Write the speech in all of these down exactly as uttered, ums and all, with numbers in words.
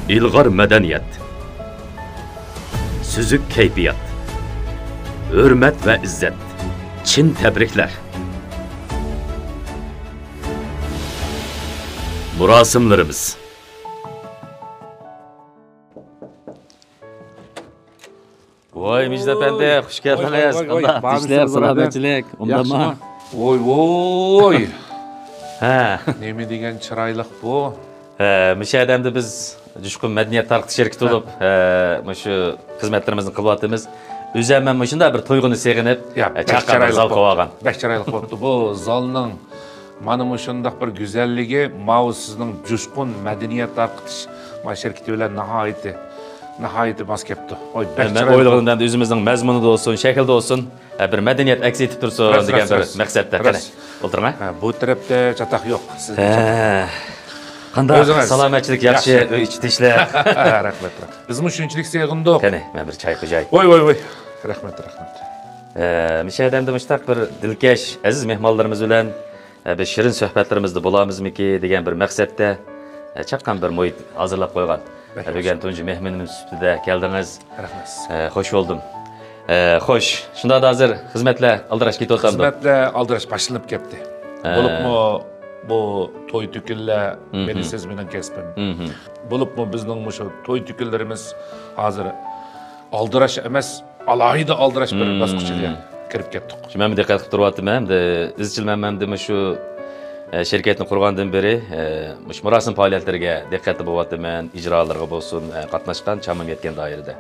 ئىلغار مەدەنىيەت، سۈزۈك كەيپىيات، ھۆرمەت ۋە ئىززەت، چىن تەبرىكلەر. مۇراسىملىرىمىز. ۋاي، مىجىت ئەپەندى، خۇش كەلدىڭىز. ۋاي، ۋاي، ۋاي، ۋاي. قانداق؟ بارلىقىڭىز ئىشلەر، سالامەتچىلىك. ئۇنداقمۇ؟ ياخشىمۇ؟ ۋوي، ۋوي. ھە. نېمە دېگەن چىرايلىق بۇ. ھە، مۇشۇ يەردە ئەمدى بىز جۇشقۇن مەدەنىيەت تارقىتىش شىركىتى بولۇپ، ھە، مۇشۇ خىزمەتلىرىمىزنى قىلىۋاتىمىز. ئۆزۈم ھەم مۇشۇنداق بىر تۇيغۇنى سېغىنىپ، يا، ھە، بەك چاققان بىر چىرايلىق زال بوپتۇ. قىلىۋالغان. بەك چىرايلىق بوپتۇ. بۇ زالنىڭ مانا مۇشۇنداق بىر گۈزەللىكى ماۋۇ سىزنىڭ جۇشقۇن مەدەنىيەت تارقىتىش ما شىركىتى بىلەن ناھايىتى، ناھايىتى ماس كەپتۇ. ۋاي، بەك مەن چىرايلىق. ئويلىغىنىمدا ئەمدى ئۆزىمىزنىڭ مەزمۇنىدا بولسۇن، شەكلىدە بولسۇن، ھە، بىر مەدەنىيەت ئەكس ئېتىپ تۇرسۇن راست، دېگەن راست، بىر راست. مەقسەتتە. قېنى، راست. ئولتۇرما. ھە، بۇ تەرەپتە چاتاق يوق. سىزدە ھە. چاتاق. قانداق؟ ئۆزىڭىز؟ سالامەتچىلىك ياخشى، ياخشى. ئۆي ئىچى تىنچلىق. رەھمەت، رەھمەت. بىزمۇ شۇنچىلىك سېغىندۇق. قېنى، مەن بىر چاي قۇياي. ۋاي، ۋاي، ۋاي. رەھمەت، رەھمەت. ھە، مۇشۇ يەردە ئەمدى مۇشۇنداق بىر دىلكەش، ئەزىز مېھمانلىرىمىز بىلەن ھە، بىر شېرىن سۆھبەتلىرىمىزدە بولامىزمىكى دېگەن بىر مەقسەتتە، ھە، چاققان بىر مۇھىت ھازىرلاپ قويغان. بەك ھە، بۈگۈن ياخشى. تۇنجى مېھمىنىم سۈپىتىدە كەلدىڭىز. رەھمەت. ھە، خوش بولدۇم. ھە، خوش، شۇنداقتا ھازىر خىزمەتلەر ئالدىراش كېتىۋاتامدۇ؟ خىزمەتلەر ئالدىراش باشلىنىپ كەتتى. ھە. بولۇپمۇ بۇ توي تۆكۈنلەر، مھم. بىلىسىز، مېنىڭ كەسپىم. مھم. بولۇپمۇ بىزنىڭ مۇشۇ توي تۆكۈنلىرىمىز ھازىر ئالدىراش ئەمەس، ئالاھىدە ئالدىراش بىر مم. باسقۇچىغا كىرىپ كەتتۇق. شۇ مەن دىققەت قىلىپ تۇرۇۋاتىمەن. ئەمدى ئىزچىل مەن، مەن ئەمدى مۇشۇ، ئە، شىركەتنى قۇرغاندىن بېرى، ئە، مۇشۇ مۇراسىم پائالىيەتلىرىگە دىققەتلىك بولۇۋاتىمەن. ئىجرالىرىغا بولسۇن، ئە، قاتناشقان چامام يەتكەن دائىرىدە.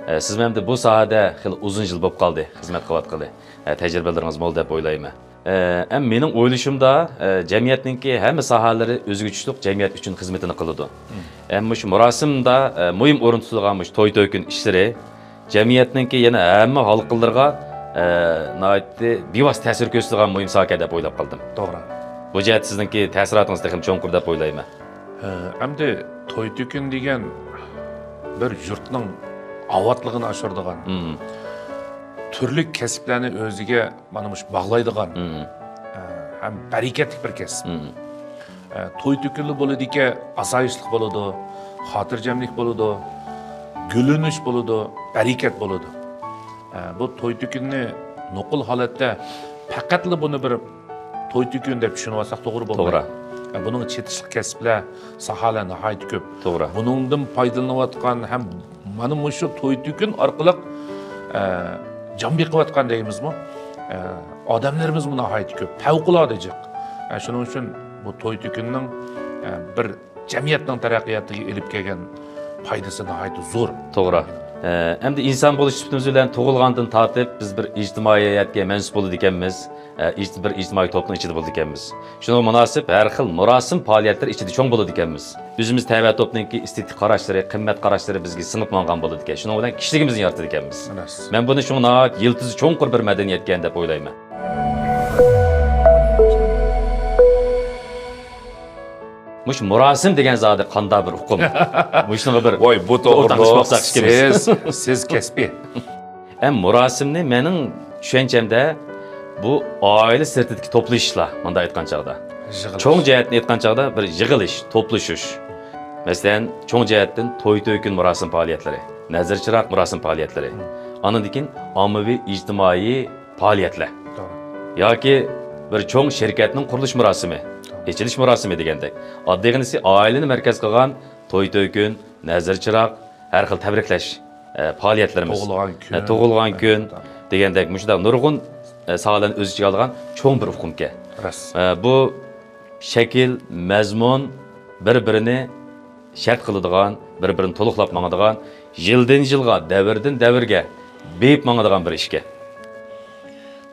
ئە، سىزمۇ ئەمدى بۇ ساھەدە خېلى ئۇزۇن يىل بولۇپ قالدى خىزمەت قىلىۋاتقىلى. ئە، تەجرىبىلىرىڭىز مول دەپ ئويلايمەن. ئە، ئەم، مېنىڭ ئويلىشىمدا، ئە، جەمئىيەتنىڭكى ھەممە ساھەلىرى ئۆزىگە چۈشلۈك جەمئىيەت ئۈچۈن خىزمىتىنى قىلىدۇ. مم. ئەم، مۇشۇ مۇراسىمدا، ئە، مۇھىم ئورۇن تۇتىدىغان مۇشۇ توي تۆكۈن ئىشلىرى جەمئىيەتنىڭكى يەنە ھەممە ھالقىلىرىغا، ئە، ناھايىتى بىۋاسىتە تەسىر كۆرسىتىدىغان مۇھىم ساھە دەپ ئويلاپ قالدىم. توغرا. بۇ جەھەتتە سىزنىڭكى تەسىراتىڭىز تېخىمۇ چوڭقۇر دەپ ئويلايمەن. ھە، ئەمدى توي تۆكۈن دېگەن بىر يۇرتنىڭ ئاۋاتلىقىنى ئاشۇرىدىغان، مم. تۈرلۈك كەسىپلەرنى ئۆزىگە مانا مۇشۇ باغلايدىغان، مم. ئە، ھەم بەرىكەتلىك بىر كەسىپ. مم. ئە، توي تۆكۈنلا بولىدىكەن، ئاسايىشلىق بولىدۇ، خاتىرجەملىك بولىدۇ، گۈللىنىش بولىدۇ، بەرىكەت بولىدۇ. ئە، بۇ توي تۆكۈننى نوقۇل ھالەتتە پەقەتلا بۇنى بىر توي تۆكۈن دەپ چۈشىنىۋالساق توغرا بولمايدۇ. توغرا. ئە، بۇنىڭغا چېتىشلىق كەسىپلەر، ساھەلەر ناھايىتى كۆپ. توغرا. بۇنىڭدىن پايدىلىنىۋاتقان ھەم مانا مۇشۇ توي تۆكۈن ئارقىلىق، ئە، جان بېقىۋاتقان دەيمىزمۇ؟ ئە، ئادەملىرىمىزمۇ ناھايىتى كۆپ، پەۋقۇلئاددە جىق. ئە، شۇنىڭ ئۈچۈن بۇ توي تۆكۈننىڭ، ئە، بىر جەمئىيەتنىڭ تەرەققىياتىغا ئېلىپ كەلگەن پايدىسى ناھايىتى زور. توغرا. ئە، ئەمدى ئىنسان بولۇش سۈپىتىمىز بىلەن تۇغۇلغاندىن تارتىپ بىز بىر ئىجتىمائىيەتكە مەنسۇپ بولىدىكەنمىز. ئە، ئىجت-، بىر ئىجتىمائىي توپنىڭ ئىچىدە بولىدىكەنمىز. شۇنىڭغا مۇناسىپ ھەر خىل مۇراسىم پائالىيەتلىرى ئىچىدە چوڭ بولىدىكەنمىز. ئۆزىمىز تەۋە توپنىڭكى ئېستېتىك قاراشلىرى، قىممەت قاراشلىرى بىزگە سىڭىپ ماڭغان بولىدىكەن. شۇنىڭ بىلەن كىشىلىكىمىزنى يارىتىدىكەنمىز. راست. مەن بۇنى شۇڭا ناھايىتى يىلتىزى چوڭقۇر بىر مەدەنىيەتكەن دەپ ئويلايمەن. مۇشۇ مۇراسىم دېگەن زادى قانداق بىر ئۇقۇم؟ مۇشۇنىڭغا بىر ۋاي، بۇ توغرىلىق ئورتاقلىشىپ باقساق ئىككىمىز. سىز، سىز كەسپىي. ئەم، مۇراسىمنى مېنىڭ چۈشەنچەمدە بۇ ئائىلە سىرتىدىكى توپلىشىشلار، مۇنداق ئېيتقان چاغدا. يىغىلىش. چوڭ جەھەتتىن ئېيتقان چاغدا بىر يىغىلىش، توپلىشىش. مەسىلەن، چوڭ جەھەتتىن توي تۆكۈن مۇراسىم پائالىيەتلىرى، نەزىر چىراغ مۇراسىم پائالىيەتلىرى. مم. ئاندىن كېيىن ئاممىۋى ئىجتىمائىي پائالىيەتلەر. توغرا. ياكى بىر چوڭ شىركەتنىڭ قۇرۇلۇش مۇراسىمى، توغرا. ئېچىلىش مۇراسىمى دېگەندەك. ئاددىيغىنىسى ئائىلىنى مەركەز قىلغان توي تۆكۈن، نەزىر چىراغ، ھەر خىل تەبرىكلەش، ئە، پائالىيەتلىرىمىز. تۇغۇلغان كۈن. ئە، تۇغۇلغان كۈن ئەلۋەتتە. دېگەندەك مۇشۇنداق نۇرغۇن، ئە، ساھەلەرنى ئۆز ئىچىگە ئالغان چوڭ بىر ئۇقۇمكەن. راست. ئە، بۇ شەكىل، مەزمۇن بىر-بىرىنى شەرت قىلىدىغان، بىر-بىرىنى تولۇقلاپ ماڭىدىغان، يىلدىن يىلغا، دەۋردىن دەۋرگە بېيىپ ماڭىدىغان بىر ئىشكەن.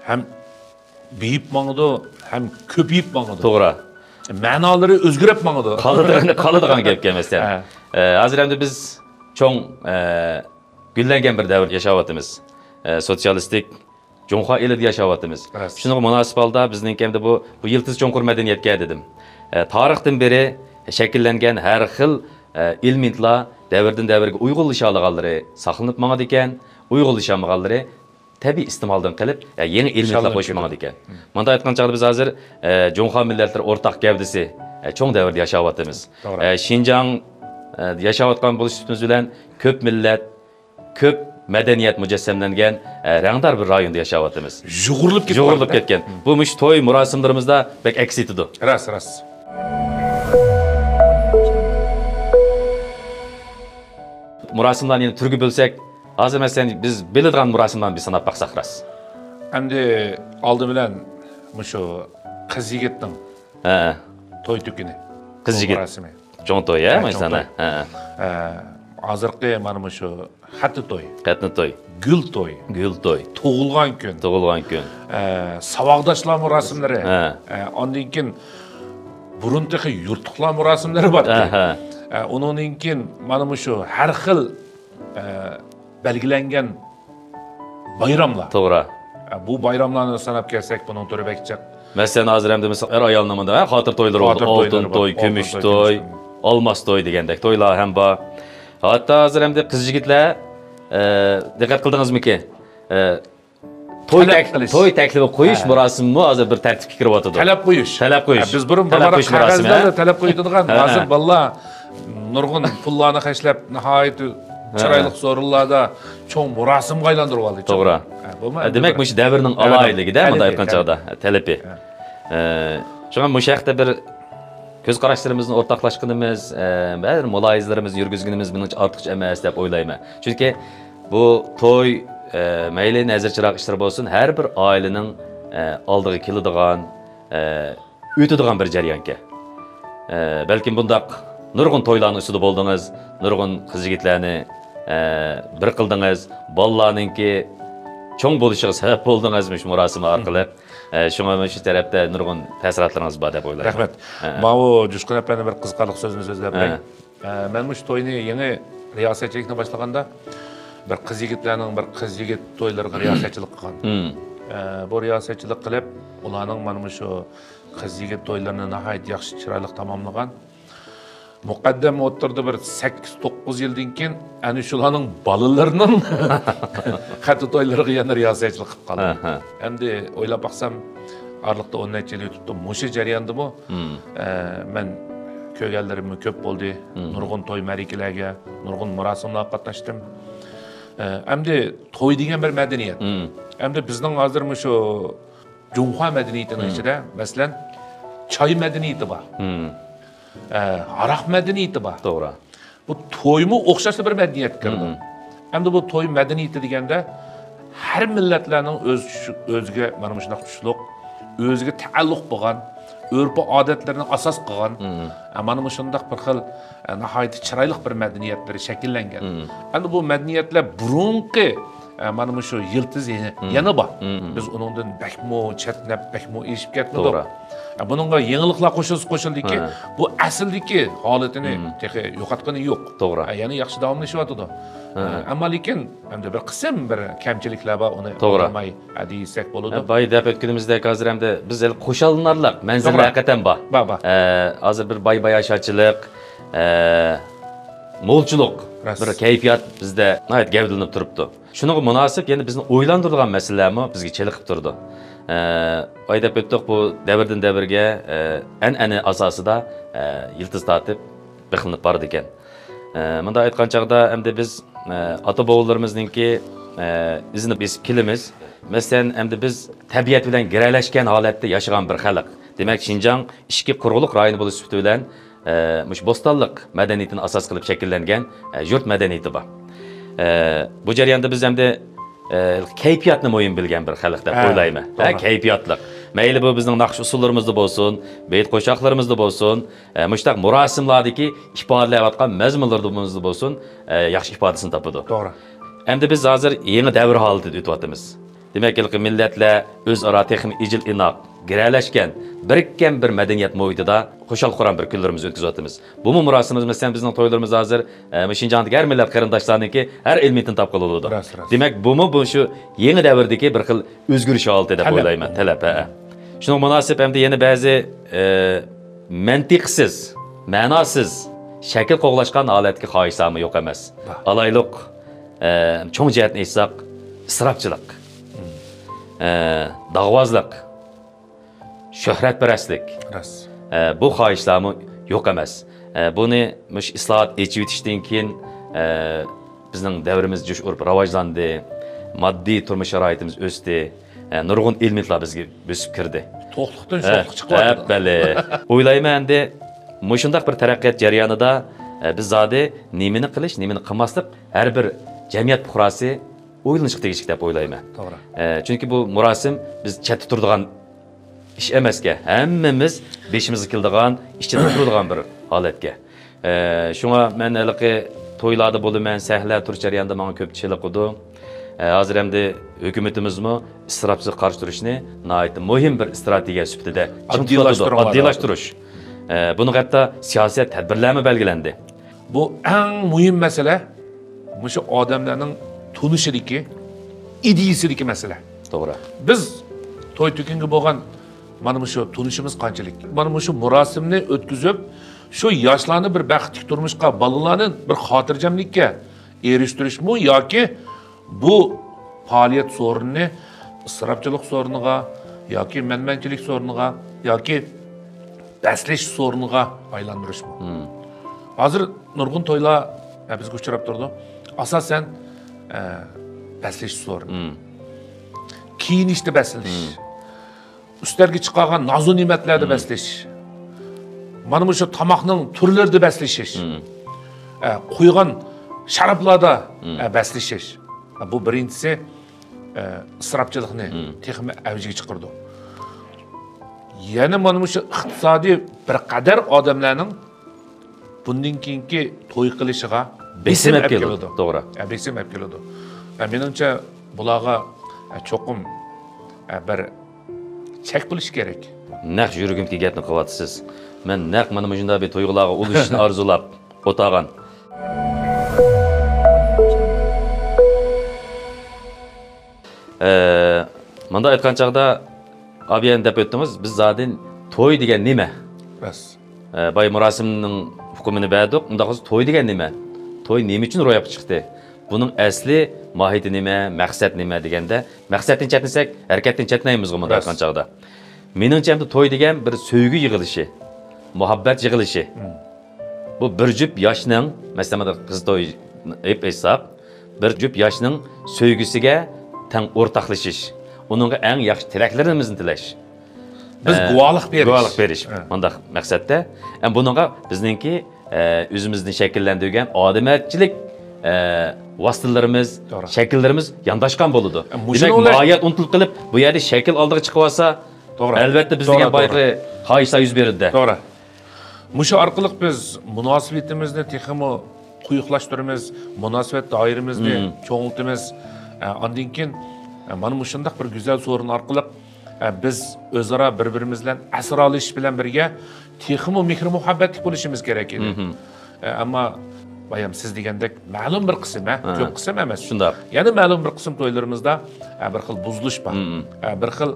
ھەم بېيىپ ماڭىدۇ، ھەم كۆپىيىپ ماڭىدۇ. توغرا. مەنالىرى ئۆزگىرىپ ماڭىدۇ. قالىدىغان، قالىدىغان گەپكەن مەسىلەن. ھە. ئە، ھازىر ئەمدى بىز چوڭ، ئە، گۈللەنگەن بىر دەۋردە ياشاۋاتىمىز. ئە، سوتسىيالىستىك جۇڭخۇا ئېلىدە ياشاۋاتىمىز. راست. شۇنىڭغا مۇناسىپ ھالدا بىزنىڭكى ئەمدى بۇ، بۇ يىلتىزى چوڭقۇر مەدەنىيەتكە دېدىم. ئە، تارىختىن بېرى شەكىللەنگەن ھەر خىل، ئە، ئېلېمېنتلار دەۋردىن دەۋرگە ئۇيغۇنلىشالىغانلىرى ساقلىنىپ ماڭىدىكەن، ئۇيغۇنلىشالمىغانلىرى تەبىئىي ئىستېمالدىن قېلىپ، ئە، يېڭى ئېلېمېنتلار قوشۇپ ماڭىدىكەن. مم. مۇنداق ئېيتقان چاغدا بىز ھازىر، ئە، جۇڭخۇا مىللەتلىرى ئورتاق گەۋدىسى، ئە، چوڭ دەۋردە ياشاۋاتىمىز. توغرا. ئە، شىنجاڭ، ئە، ياشاۋاتقان بولۇش سۈپىتىمىز بىلەن كۆپ مىللەت، كۆپ مەدەنىيەت مۇجەسسەملەنگەن، ئە، رەڭدار بىر رايوندا ياشاۋاتىمىز. يۇغۇرۇلۇپ كېتىپ يۇغۇرۇلۇپ بارىدۇ. كەتكەن. بۇ مۇشۇ توي مۇراسىملىرىمىزدا بەك ئەكس ئېتىدۇ. راست، راست. مۇراسىملارنى يەنە تۈرگە بۆلسەك، ھازىر مەسىلەن بىز بىلىدىغان مۇراسىملارنى بىر ساناپ باقساق راست. ئەمدى ئالدى بىلەن مۇشۇ قىز يىگىتنىڭ ھە. توي تۈكۈنى. قىز يىگىت. مۇراسىمى. چوڭ توي، ھە، ھە، چوڭ مايسانا. توي. ھە. ئە، ھازىرقى مانا مۇشۇ خەتنە توي. خەتنە توي. گۈل توي. گۈل توي. تۇغۇلغان كۈن. تۇغۇلغان كۈن. ئە، ساۋاقداشلار مۇراسىملىرى. ھە. ئە، ئاندىن كېيىن بۇرۇن تېخى يۇرتلۇقلار مۇراسىملىرى بار ئىدى. ھە، ھە. ئە، ئۇنىڭدىن كېيىن مانا مۇشۇ ھەر خىل، ئە، بەلگىلەنگەن بايراملار. توغرا. ئە، بۇ بايراملارنى ساناپ كەلسەك، بۇنىڭ تۈرى بەك جىق. مەسىلەن، ھازىر ئەمدى مىسال، ئەر-ئايالنىڭ مۇنداق، ھە، خاتىرە تويلىرى بولىدۇ. خاتىرە ئالتۇن تويلىرى بار. توي، ئالتۇن كۈمۈش توي، توي، كۈمۈش توي. ئالماس توي دېگەندەك تويلار ھەم بار. ھەتتا ھازىر ئەمدى قىز-يىگىتلەر، ئە، دىققەت قىلدىڭىزمىكىن؟ ئە، توي تەلەپ تەك-، قىلىش. توي تەكلىپى قويۇش ھە. مۇراسىمىمۇ ھازىر بىر تەرتىپكە كىرىۋاتىدۇ. تەلەپ قويۇش. تەلەپ قويۇش. ھە، بىز بۇرۇن تەلەپ بۇ قويۇش مۇراسىمى، قەغەزلەردە ھە؟ تەلەپ قويىدىغان، ھە، ھازىر ھە. بالىلار نۇرغۇن پۇللارنى خەجلەپ، ناھايىتى ھە. چىرايلىق سورۇنلاردا چوڭ مۇراسىمغا ئايلاندۇرۇۋالدى. توغرا. ھە، بۇمۇ ھە، ئەمدى دېمەك، بىر مۇشۇ دەۋرنىڭ ھە، ئالاھىدىلىكىدە، تەلىپى، مۇنداق ئېيتقان تەلىپى. چاغدا، ھە، تەلىپى. ھە. ئە، شۇڭا مۇشۇ ھەقتە بىر كۆز قاراشلىرىمىزنى ئورتاقلاشقىنىمىز، ئە، بىر مۇلاھىزىلىرىمىزنى يۈرگۈزگىنىمىز مېنىڭچە ئارتۇقچە ئەمەس دەپ ئويلايمەن. چۈنكى بۇ توي، ئە، مەيلى نەزىر چىراغ ئىشلىرى بولسۇن، ھەر بىر ئائىلىنىڭ، ئە، ئالدىغا كېلىدىغان، ئە، ئۆتىدىغان بىر جەريانكەن. ئە، بەلكىم بۇنداق نۇرغۇن تويلارنىڭ ئۈستىدە بولدىڭىز، نۇرغۇن قىز-يىگىتلەرنى، ئە، بىر قىلدىڭىز، بالىلارنىڭكى چوڭ بولۇشىغا سەۋەب بولدىڭىز مۇشۇ مۇراسىم ئارقىلىق. ئە، شۇڭا مۇشۇ تەرەپتە نۇرغۇن تەسىراتلىرىڭىز بار دەپ ئويلايمەن. رەھمەت. ھە. ماۋۇ جۇشقۇن ئەپەندى بىر قىزىقارلىق سۆزنى سۆزلەپ بېرەي. ھە. ئە، مەن مۇشۇ توينى يېڭى رىياسەتچىلىكنى باشلىغاندا، بىر قىز-يىگىتلەرنىڭ بىر قىز-يىگىت تويلىرىغا رىياسەتچىلىك قىلغان. مم. ئە، بۇ رىياسەتچىلىك قىلىپ، ئۇلارنىڭ مانا مۇشۇ قىز-يىگىت تويلىرىنى ناھايىتى ياخشى، چىرايلىق تاماملىغان. مۇقەددەم ئوتتۇرىدا بىر سەككىز، توققۇز يىلدىن كېيىن ئەنە شۇلارنىڭ بالىلىرىنىڭ خەتنە تويلىرىغا يەنە رىياسەتچىلىك قىلىپ قالدىم. ئەمدى ئويلاپ باقسام، ئارىلىقتا ئون نەچچە يىل ئۆتۈپتۇ. مۇشۇ جەرياندىمۇ، ئە، مەن كۆرگەنلىرىممۇ كۆپ بولدى. نۇرغۇن توي مەرىكىلەرگە، نۇرغۇن مۇراسىملارغا قاتناشتىم. ئە، ئەمدى توي دېگەن بىر مەدەنىيەت. ئەمدى بىزنىڭ ھازىر مۇشۇ جۇڭخۇا مەدەنىيىتىنىڭ ئىچىدە، مەسىلەن، چاي مەدەنىيىتى بار. ئە، ھاراق مەدەنىيىتى بار. توغرا. بۇ تويمۇ ئوخشاشلا بىر مەدەنىيەتكە كىرىدۇ. ئەمدى بۇ توي مەدەنىيىتى دېگەندە، ھەر مىللەتلەرنىڭ ئۆز چۈشى، ئۆزىگە مانا مۇشۇنداق چۈشلۈك، ئۆزىگە تەئەللۇق بولغان، ئۆرپ-ئادەتلىرىنى ئاساس قىلغان، ئە، مانا مۇشۇنداق بىر خىل، ئە، ناھايىتى چىرايلىق بىر مەدەنىيەتلىرى شەكىللەنگەن. ئەمدى بۇ مەدەنىيەتلەر بۇرۇنقى ئە، مانا مۇشۇ يىلتىزى يەنە بار. بىز ئۇنىڭدىن بەكمۇ چەتنەپ، بەكمۇ ئېشىپ كەتمىدۇق. توغرا. ئە، بۇنىڭغا يېڭىلىقلار قوشۇلسا قوشۇلدىكى، بۇ ئەسلىدىكى ھالىتىنى تېخى يوقاتقىنى يوق. توغرا. ئە، يەنە ياخشى داۋاملىشىۋاتىدۇ. ئە، ئەمما لېكىن ئەمدى بىر قىسىم بىر كەمچىلىكلەر بار، ئۇنى توغرا. ئالماي، ئە، دېيسەك بولىدۇ. ئە، بايا دەپ ئۆتكىنىمىزدەك ھازىر ئەمدى بىز ھېلى خۇشاللىنارلىق مەنزىرىلەر توغرا. ھەقىقەتەن بار. بار، بار. ئە، ھازىر بىر باي-باياشاتچىلىق، ئە، مولچىلىق، راست. بىر كەيپىيات بىزدە ناھايىتى گەۋدىلىنىپ تۇرۇپتۇ. شۇنىڭغا مۇناسىپ يەنە بىزنى ئويلاندۇرىدىغان مەسىلىلەرمۇ بىزگە چېلىقىپ تۇرىدۇ. ئە، بايا دەپ ئۆتتۇق، بۇ دەۋردىن دەۋرگە، ئە، ئەنئەنە ئاساسىدا، ئە، يىلتىز تارتىپ بېقىلىنىپ بارىدىكەن. ئە، مۇنداق ئېيتقان چاغدا ئەمدى بىز، ئە، ئاتا-بوۋىلىرىمىزنىڭكى، ئە، ئىزىنى بېسىپ كېلىمىز. مەسىلەن، ئەمدى بىز تەبىئەت بىلەن گىرەلەشكەن ھالەتتە ياشىغان بىر خەلق. دېمەك، شىنجاڭ ئىچكى قۇرۇقلۇق رايونى بولۇش سۈپىتى بىلەن، ئە، مۇشۇ بوستانلىق مەدەنىيىتىنى ئاساس قىلىپ شەكىللەنگەن، ئە، يۇرت مەدەنىيىتى بار. ئە، بۇ جەرياندا بىز ئەمدى، ئە، كەيپىياتنى مۇھىم بىلگەن بىر خەلق دەپ ھە، ئويلايمەن. ھە، توغرا. كەيپىياتلىق. مەيلى بۇ بىزنىڭ ناخشا ئۇسسۇللىرىمىزدا بولسۇن، بېيىت قوشاقلىرىمىزدا بولسۇن، ئە، مۇشۇنداق مۇراسىملاردىكى ئىپادىلەۋاتقان مەزمۇنلىرىمىزدا بولسۇن، ئە، ياخشى ئىپادىسىنى تاپىدۇ. توغرا. ئەمدى بىز ھازىر يېڭى دەۋر ھالىتىدە ئۆتۈۋاتىمىز. دېمەك، ھېلىقى مىللەتلەر ئۆزئارا تېخىمۇ ئىجىل ئىناق، گىرەلەشكەن، بىرىككەن بىر مەدەنىيەت مۇھىتىدا خۇشال-خۇرام بىر كۈنلىرىمىزنى ئۆتكۈزۈۋاتىمىز. بۇمۇ مۇراسىمىمىز، مەسىلەن، بىزنىڭ تويلىرىمىز ھازىر، ئە، شىنجاڭدىكى ھەر مىللەت قېرىنداشلارنىڭكى ھەر ئېلېمېنتىنى تاپقىلى بولىدۇ. راست، راست. دېمەك، بۇمۇ بۇ شۇ يېڭى دەۋردىكى بىر خىل ئۆزگىرىش ھالىتى دەپ تەلەپ. ئويلايمەن. تەلەپ، ھە. شۇنىڭغا مۇناسىپ ئەمدى يەنە بەزى، ئە، مەنتىقسىز، مەناسىز، شەكىل قوغلاشقان ھالەتتىكى خاھىشلارمۇ يوق ئەمەس. بار. ئالايلۇق، ئە، چوڭ جەھەتتىن ئېيتساق، ئىسراپچىلىق، ئە، داغۋازلىق، شۆھرەتپەرەسلىك. راست. ئە، بۇ خاھىشلارمۇ يوق ئەمەس. ئە، بۇنى مۇشۇ ئىسلاھات، ئېچىۋېتىشتىن كېيىن، ئە، بىزنىڭ دەۋرىمىز جۇش ئۇرۇپ راۋاجلاندى، ماددىي تۇرمۇش شارائىتىمىز ئۆستى، ئە، نۇرغۇن ئېلېمېنتلار بىزگە بۆسۈپ كىردى. توقلۇقتىن ھە، شوخلۇق چىقىۋاتىدۇ. ھە، بەلى. ئويلايمەن ئەمدى مۇشۇنداق بىر تەرەققىيات جەريانىدا، ئە، بىز زادى نېمىنى قىلىش، نېمىنى قىلماسلىق، ھەر بىر جەمئىيەت پۇقراسى ئويلىنىشقا تېگىشلىك دەپ ئويلايمەن. توغرا. ئە، چۈنكى بۇ مۇراسىم بىز چەتتە تۇرىدىغان ئىش ئەمەسكەن. ھەممىمىز بېشىمىزغا كېلىدىغان، ئىچىدە تۇرىدىغان بىر ھالەتكە. ئە، شۇڭا مەن ھېلىقى تويلاردا بولىمەن، سەھنىلەردە تۇرۇش جەريانىدا ماڭا كۆپ چېلىقىدۇ. ئە، ھازىر ئەمدى ھۆكۈمىتىمىزمۇ ئىسراپچىلىققا قارشى تۇرۇشنى ناھايىتى مۇھىم بىر ئىستراتېگىيە سۈپىتىدە چىڭ تۇتۇۋاتىدۇ. ئاددىيلاشتۇرۇڭلار. ئاددىيلاشتۇرۇش. ئە، بۇنىڭغا ھەتتا سىياسىي تەدبىرلەرمۇ بەلگىلەندى. بۇ ئەڭ مۇھىم مەسىلە، مۇشۇ ئادەملەرنىڭ تونۇشىدىكى، ئىدىيىسىدىكى مەسىلە. توغرا. بىز توي-تۆكۈنگە بولغان مانا مۇشۇ تونۇشىمىز قانچىلىك؟ مانا مۇشۇ مۇراسىمنى ئۆتكۈزۈپ، شۇ ياشلارنى بىر بەختلىك تۇرمۇشقا، بالىلارنى بىر خاتىرجەملىككە ئېرىشتۈرۈشمۇ ياكى بۇ پائالىيەت سورۇنىنى ئىسراپچىلىق سورۇنىغا ياكى مەنمەنچىلىك سورۇنىغا ياكى بەسلىشىش سورۇنىغا ئايلاندۇرۇشمۇ؟ مم. ھازىر نۇرغۇن تويلار، ئە، بىزگە ئۇچراپ تۇرىدۇ. ئاساسەن، ئە، بەسلىشىش سورۇنى. مم. كىيىنىشتە بەسلىشىش. مم. ئۈستەلگە چىقارغان نازۇ نېمەتلەردە مم. بەسلىشىش. مانا مۇشۇ تاماقنىڭ تۈرلىرىدە بەسلىشىش. مم. ئە، قۇيغان شارابلاردا، مم. ئە، بەسلىشىش. ئە، بۇ بىرىنچىسى، ئە، ئىسراپچىلىقنى مم. تېخىمۇ ئەۋجىگە چىقىرىدۇ. يەنە مانا مۇشۇ ئىقتىسادىي بىر قەدەر ئادەملەرنىڭ بۇندىن كېيىنكى توي قىلىشىغا بېسىم بېسىم ئەپ ئەپ كېلىدۇ. كېلىدۇ. توغرا. ئە، بېسىم ئەپ كېلىدۇ. ئە، مېنىڭچە، بۇلارغا، ئە، چوقۇم، ئە، بىر چەك بولۇشى كېرەك. نەق يۈرىكىمدىكى گەپنى قىلىۋاتىسىز. مەن نەق مانا مۇشۇنداق بىر تۇيغۇلارغا ئۇلىشىشنى ئارزۇلاپ ئولتۇرغان. ئە، مۇنداق ئېيتقان چاغدا، ئابىيەن دەپ ئۆتتىڭىز، بىز زادى توي دېگەن نېمە؟ راست. ئە، بايا مۇراسىمنىڭ ئۇقۇمىنى بەردۇق. ئۇنداق بولسا توي دېگەن نېمە؟ توي نېمە ئۈچۈن روياپقا چىقتى؟ بۇنىڭ ئەسلى ماھىيىتى نېمە؟ مەقسەت نېمە دېگەندە، مەقسەتتىن چەتنىسەك، ھەرىكەتتىن چەتنەيمىزغۇ مۇنداق راست. ئېيتقان چاغدا. مېنىڭچە ئەمدى توي دېگەن بىر سۆيگۈ يىغىلىشى، مۇھەببەت يىغىلىشى. مم. بۇ بىر جۈپ ياشنىڭ، مەسىلەن، مانا قىز توي ئېلىپ ئېيتساق، بىر جۈپ ياشنىڭ سۆيگۈسىگە تەڭ ئورتاقلىشىش، ئۇنىڭغا ئەڭ ياخشى تىلەكلىرىمىزنى تىلەش. بىز ئە، گۇۋاھلىق بېرىش. گۇۋاھلىق بېرىش. ئە. مۇنداق مەقسەتتە. ئە، بۇنىڭغا بىزنىڭكى، ئە، ئۆزىمىزنى شەكىللەندۈرگەن ئادەمچىلىك، ئە، ۋاسىتىلىرىمىز، توغرا. شەكىللىرىمىز يانداشقان بولىدۇ. ئە، مۇشۇنى دېمەك، ئويلاش- ماھىيەت ئۇنتۇلۇپ قېلىپ، بۇ يەردە شەكىل ئالدىغا چىقىۋالسا، توغرا. ئەلۋەتتە، بىز توغرا، دېگەن توغرا. بايىقى خاھىشلار يۈز بېرىدۇ. توغرا. مۇشۇ ئارقىلىق بىز مۇناسىۋىتىمىزنى تېخىمۇ قويۇقلاشتۇرىمىز، مۇناسىۋەت دائىرىمىزنى مم. چوڭىيتىمىز. ئە، ئاندىن كېيىن، ئە، مانا مۇشۇنداق بىر گۈزەل سورۇن ئارقىلىق، ئە، بىز ئۆزئارا بىر-بىرىمىز بىلەن ئەسرالىشىش بىلەن بىرگە تېخىمۇ مېھرى-مۇھەببەتلىك بولۇشىمىز كېرەك ئىدى. مم. ئە، ئەمما بايام سىز دېگەندەك مەلۇم بىر قىسىم، ھە، ھە. كۆپ قىسىم ئەمەس. شۇنداق. يەنە مەلۇم بىر قىسىم تويلىرىمىزدا، ئە، بىر خىل بۇزۇلۇش بار. مم. ئە، بىر خىل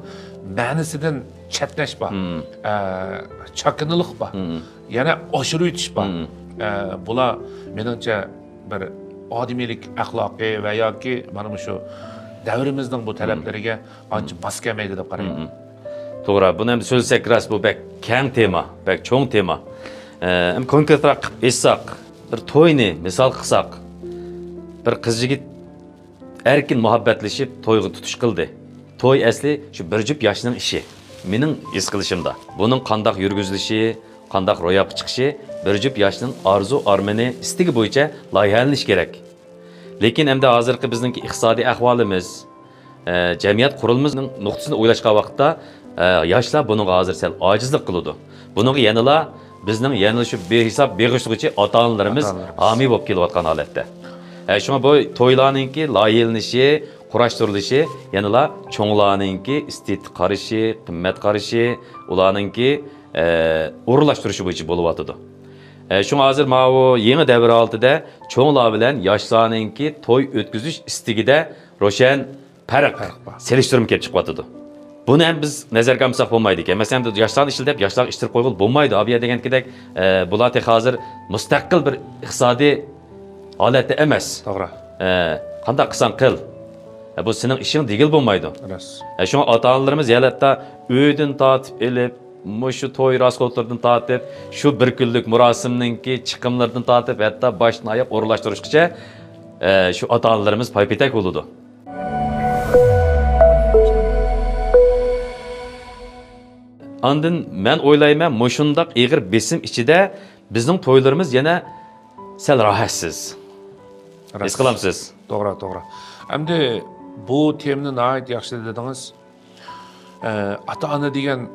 مەنىسىدىن چەتنەش بار، مم. ئە، چاكىنىلىق بار، مم. يەنە ئاشۇرۇۋېتىش بار. مم. ئە، بۇلار مېنىڭچە بىر ئادىمىيلىك ئەخلاقى ۋە ياكى مانا مۇشۇ دەۋرىمىزنىڭ بۇ مم. تەلەپلىرىگە ئانچە ماس كەلمەيدۇ دەپ قارايمەن. مم. توغرا، بۇنى ئەمدى سۆزلىسەك راست، بۇ بەك كەڭ تېما، بەك چوڭ تېما. ئە، ئەمدى كونكرېتراق قىلىپ ئېيتساق، بىر توينى مىسال قىلساق، بىر قىز يىگىت ئەركىن مۇھەببەتلىشىپ تويغا تۇتۇش قىلدى. توي ئەسلى شۇ بىر جۈپ ياشنىڭ ئىشى. مېنىڭ ھېس قىلىشىمدا. بۇنىڭ قانداق يۈرگۈزۈلۈشى، قانداق روياپقا چىقىشى بىر جۈپ ياشنىڭ ئارزۇ-ئارمىنى، ئىستىكى بويىچە لايىھەلىنىشى كېرەك. لېكىن ئەمدى ھازىرقى بىزنىڭكى ئىقتىسادىي ئەھۋالىمىز، ئە، جەمئىيەت قۇرۇلمىسىنىڭ نۇقتىسىدىن ئويلاشقان ۋاقىتتا، ئە، ياشلار بۇنىڭغا ھازىر سەل ئاجىزلىق قىلىدۇ. بۇنىڭغا يەنىلا بىزنىڭ يەنىلا شۇ بىھېساب بېغىشلىغۇچى ئاتا-ئانىلىرىمىز ئاتا-ئانىلىرىمىز. ھامىي بولۇپ كېلىۋاتقان ھالەتتە. ئە، شۇڭا بۇ تويلارنىڭكى لايىھەلىنىشى، قۇراشتۇرۇلۇشى يەنىلا چوڭلارنىڭكى ئېستېتىك قارىشى، قىممەت قارىشى، ئۇلارنىڭكى، ئە، ئورۇنلاشتۇرۇشى بويىچە بولۇۋاتىدۇ. ئە، شۇڭا ھازىر ماۋۇ يېڭى دەۋر ھالىتىدە چوڭلار بىلەن ياشلارنىڭكى توي ئۆتكۈزۈش ئىستىكىدە روشەن پەرق، پەرق بار. سېلىشتۇرما كېلىپ چىقىۋاتىدۇ. بۇنى ھەم بىز نەزەرگە ئالمىساق بولمايدىكەن. مەسىلەن، ياشلارنى ئىشلىتىپ، ياشلارغا ئىشلىتىپ قويغىلى بولمايدۇ. ئابىيە دېگەندەك، ئە، بۇلار تېخى ھازىر مۇستەقىل بىر ئىقتىسادىي ھالەتتە ئەمەس. توغرا. ئە، قانداق قىلساڭ قىل. ئە، بۇ سېنىڭ ئىشىڭ دېگىلى بولمايدۇ. راست. ئە، شۇڭا ئاتا-ئانىلىرىمىز يەنە ھەتتا ئۆيدىن تارتىپ ئېلىپ، مۇشۇ توي راسخوتلىرىدىن تارتىپ، شۇ بىر كۈنلۈك مۇراسىمنىڭكى چىقىملىرىدىن تارتىپ، ھەتتا باشتىن ئاياق ئورۇنلاشتۇرۇشقىچە، ئە، شۇ ئاتا-ئانىلىرىمىز پاي-پېتەك بولىدۇ. ئاندىن مەن ئويلايمەن، مۇشۇنداق ئېغىر بېسىم ئىچىدە بىزنىڭ تويلىرىمىز يەنە سەل راھەتسىز. ھېس قىلامسىز؟ توغرا، توغرا. ئەمدى بۇ تېمىنى ناھايىتى ياخشى دېدىڭىز. ئە، ئاتا-ئانا دېگەن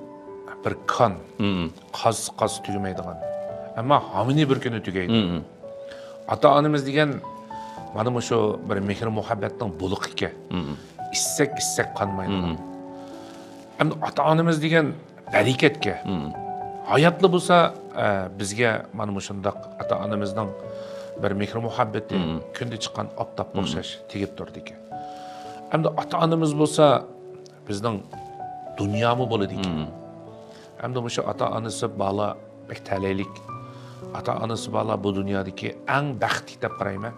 بىر كان. مم. قازسا، قازسا تۈگىمەيدىغان. ئەمما ھامىنى بىر كۈنى تۈگەيدۇ. مم. ئاتا-ئانىمىز دېگەن مانا مۇشۇ بىر مېھىر-مۇھەببەتنىڭ بۇلىقىكەن. مم. ئىچسەك، ئىچسەك قانمايدىغان. مم. ئەمدى ئاتا-ئانىمىز دېگەن بەرىكەتكە. مم. ھاياتلا بولسا، ئە، بىزگە مانا مۇشۇنداق ئاتا-ئانىمىزنىڭ بىر مېھىر-مۇھەببىتى، مم. كۈندە چىققان ئاپتاپقا، مم. ئوخشاش تېگىپ تۇرىدىكەن. ئەمدى ئاتا-ئانىمىز بولسا بىزنىڭ دۇنيامۇ بولىدىكەن. مم. ئەمدى مۇشۇ ئاتا-ئانىسى بارلار بەك تەلەيلىك. ئاتا-ئانىسى بارلار بۇ دۇنيادىكى ئەڭ بەختلىك دەپ قارايمەن.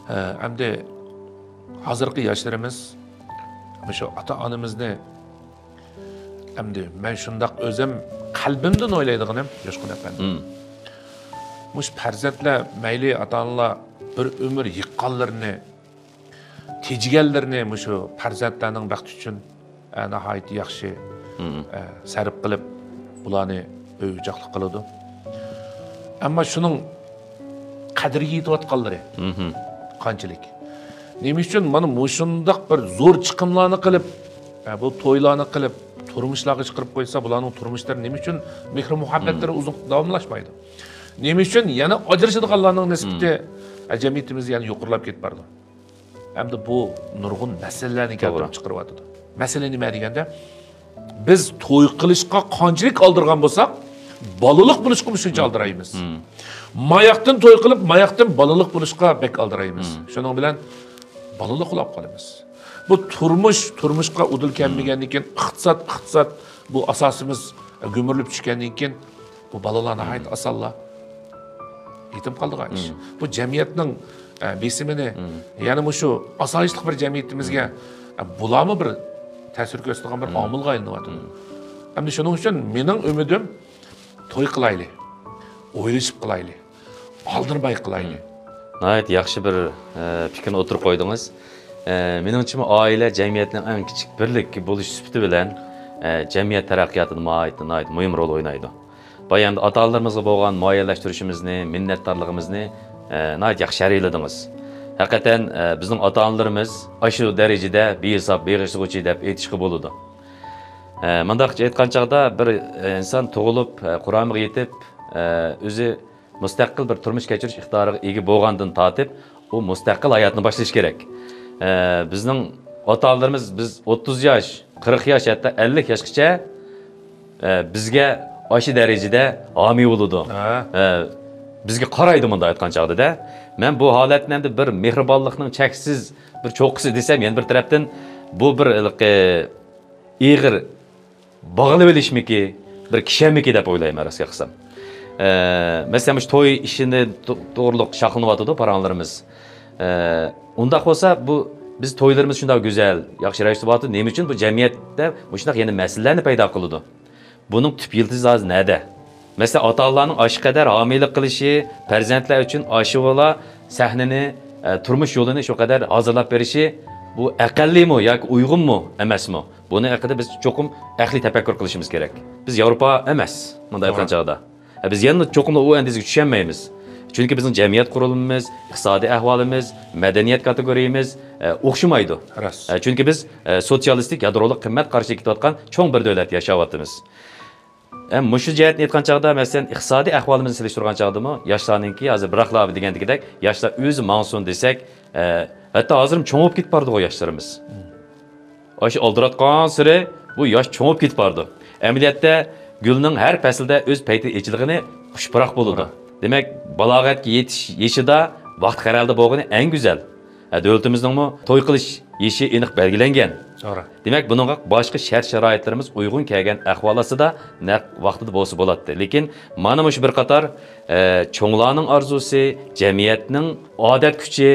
ئە، ئەمدى ھازىرقى ياشلىرىمىز مۇشۇ ئاتا-ئانىمىزنى ئەمدى مەن شۇنداق ئۆزۈم قەلبىمدىن ئويلايدىغىنىم، جوشقۇن ئەپەندى. مم. مۇشۇ پەرزەنتلەر مەيلى ئاتا-ئانىلار بىر ئۆمۈر يىغقانلىرىنى، تېجىگەنلىرىنى مۇشۇ پەرزەنتلەرنىڭ بەختى ئۈچۈن، ئە، ناھايىتى ياخشى، مم. ئە، سەرپ قىلىپ، بۇلارنى ئۆي ئوچاقلىق قىلىدۇ. ئەمما شۇنىڭ قەدرىگە يېتىۋاتقانلىرى مم. قانچىلىك؟ نېمە ئۈچۈن مانا مۇشۇنداق بىر زور چىقىملارنى قىلىپ، ئە، بۇ تويلارنى قىلىپ، تۇرمۇشلارغا چىقىرىپ قويسا، بۇلارنىڭ تۇرمۇشلىرى نېمە ئۈچۈن مېھىر-مۇھەببەتلىرى مم. ئۇزۇن داۋاملاشمايدۇ؟ نېمە ئۈچۈن يەنە ئاجرىشىدىغانلارنىڭ نىسبىتى، مم. ئە، جەمئىيىتىمىزدە يەنە يۇقىرىلاپ كېتىپ بارىدۇ؟ ئەمدى بۇ نۇرغۇن مەسىلىلەرنى توغرا. كەلتۈرۈپ چىقىرىۋاتىدۇ. مەسىلە نېمە دېگەندە، بىز توي قىلىشقا قانچىلىك ئالدىرىغان بولساق، بالىلىق بولۇشقىمۇ شۇنچە ئالدىرايمىز. مم. ماياقتىن توي قىلىپ، ماياقتىن بالىلىق بولۇشقا بەك ئالدىرايمىز. مم. شۇنىڭ بىلەن بالىلىق بولاپ قالىمىز. بۇ تۇرمۇش، تۇرمۇشقا ئۇدۇل كەلمىگەندىن كېيىن، ئىقتىساد، ئىقتىساد، بۇ ئاساسىمىز گۈمۈرۈلۈپ چۈشكەندىن كېيىن، بۇ بالىلار ناھايىتى ئاسانلا يېتىم قالىدىغان ئىش. مم. بۇ جەمئىيەتنىڭ، ئە، بېسىمىنى، مم. يەنە مۇشۇ ئاسايىشلىق بىر جەمئىيىتىمىزگە، مم. ئە، بۇلارمۇ بىر تەسىر كۆرسىتىدىغان بىر مم. ئامىلغا ئايلىنىۋاتىدۇ. مم. ئەمدى شۇنىڭ ئۈچۈن مېنىڭ ئۈمىدىم، توي قىلايلى، ئويلىشىپ قىلايلى، ئالدىرىماي قىلايلى. مم. ناھايىتى ياخشى بىر، ئە، پىكىرنى ئوتتۇرىغا قويدىڭىز. ئە، مېنىڭچىمۇ ئائىلە جەمئىيەتنىڭ ئەڭ كىچىك بىرلىك بولۇش سۈپىتى بىلەن، ئە، جەمئىيەت تەرەققىياتىدا ناھايىتى، ناھايىتى مۇھىم رول ئوينايدۇ. بايا ئەمدى ئاتا-ئانىلىرىمىزغا بولغان مۇئەييەنلەشتۈرۈشىمىزنى، مىننەتدارلىقىمىزنى، ئە، ناھايىتى ياخشى شەرھلىدىڭىز. ھەقىقەتەن، ئە، بىزنىڭ ئاتا-ئانىلىرىمىز ئاشۇ دەرىجىدە بىھېساب بېغىشلىغۇچى دەپ ئېيتىشقا بولىدۇ. ئە، مۇنداقچە ئېيتقان چاغدا بىر، ئە، ئىنسان تۇغۇلۇپ، ئە، قۇرامىغا يېتىپ، ئە، ئۆزى مۇستەقىل بىر تۇرمۇش كەچۈرۈش ئىقتىدارىغا ئىگە بولغاندىن تارتىپ، ئۇ مۇستەقىل ھاياتنى باشلىشى كېرەك. ئە، بىزنىڭ ئاتا-ئانىلىرىمىز بىز ئوتتۇز ياش، قىرىق ياش، ھەتتا ئەللىك ياشقىچە، ئە، بىزگە ئاشۇ دەرىجىدە ھامىي بولىدۇ. ھە. ئە، بىزگە قارايدۇ مۇنداق ئېيتقان چاغدا-دە. مەن بۇ ھالەتنى ئەمدى بىر مېھرىبانلىقنىڭ چەكسىز بىر چوققىسى دېسەم، يەنە بىر تەرەپتىن بۇ بىر ھېلىقى ئېغىر باغلىۋېلىشمىكى، بىر كىشەنمىكى دەپ ئويلايمەن، راستىنى قىلسام. ئە، مەسىلەن، مۇشۇ توي ئىشىنى تو-، توغرۇلۇق شاخلىنىۋاتىدۇ پاراڭلىرىمىز. ئە، ئۇنداق بولسا، بۇ بىز تويلىرىمىز شۇنداق گۈزەل، ياخشى رەۋىشتە بولۇۋاتىدۇ، نېمە ئۈچۈن بۇ جەمئىيەتتە مۇشۇنداق يەنە مەسىلىلەرنى پەيدا قىلىدۇ؟ بۇنىڭ تۈپ يىلتىزى ھازىر نەدە؟ مەسىلەن، ئاتا-ئانىلارنىڭ ئاشۇ قەدەر ھامىيلىق قىلىشى، پەرزەنتلەر ئۈچۈن ئاشۇ بالا سەھنىنى، ئە، تۇرمۇش يولىنى شۇ قەدەر ھازىرلاپ بېرىشى، بۇ ئەقەللىيمۇ ياكى ئۇيغۇنمۇ ئەمەسمۇ؟ بۇنى ھەققىدە بىز چوقۇم ئەقلىي تەپەككۇر قىلىشىمىز كېرەك. بىز ياۋروپا ئەمەس، مۇنداق ئېيتقان چاغدا. ئە، بىز يەنىلا چوقۇملا ئۇ ئەندىزىگە چۈشەنمەيمىز. چۈنكى بىزنىڭ جەمئىيەت قۇرۇلمىمىز، ئىقتىسادىي ئەھۋالىمىز، مەدەنىيەت كاتېگورىيىمىز، ئە، ئوخشىمايدۇ. ئە، چۈنكى بىز، ئە، سوتسىيالىستىك يادرولۇق قىممەت قارىشىغا كېتىۋاتقان چوڭ بىر دۆلەتتە ياشاۋاتىمىز. ئە، مۇشۇ جەھەتتىن ئېيتقان چاغدا، مەسىلەن، ئىقتىسادىي ئەھۋالىمىزنى سېلىشتۇرغان چاغدىمۇ، ياشلارنىڭكى ھازىر بىراقلا دېگەندىكىدەك، ياشلار ئۆزى ماڭسۇن دېسەك، ئە، ھەتتا ھازىرمۇ چوڭىيىپ كېتىپ بارىدىغۇ ياشلىرىمىز. ئاشۇ ئالدىراتقانسېرى بۇ ياش چوڭىيىپ كېتىپ بارىدۇ. ئەمەلىيەتتە گۈلنىڭ ھەر پەسلىدە ئۆز پەيتى ئېچىلغىنى خۇش پۇراق بولىدۇ. دېمەك، بالاغەتكە يېتىش يېشىدا بەخت قەرەلدە بولغىنى ئەڭ گۈزەل. ھە، دۆلىتىمىزنىڭمۇ توي قىلىش يېشى ئېنىق بەلگىلەنگەن. دېمەك، بۇنىڭغا باشقا شەرت-شارائىتلىرىمىز ئۇيغۇن كەلگەن ئەھۋال ئاستىدا نەق ۋاقتىدا بولسا بولاتتى. لېكىن مانا مۇشۇ بىر قاتار، ئە، چوڭلارنىڭ ئارزۇسى، جەمئىيەتنىڭ ئادەت كۈچى،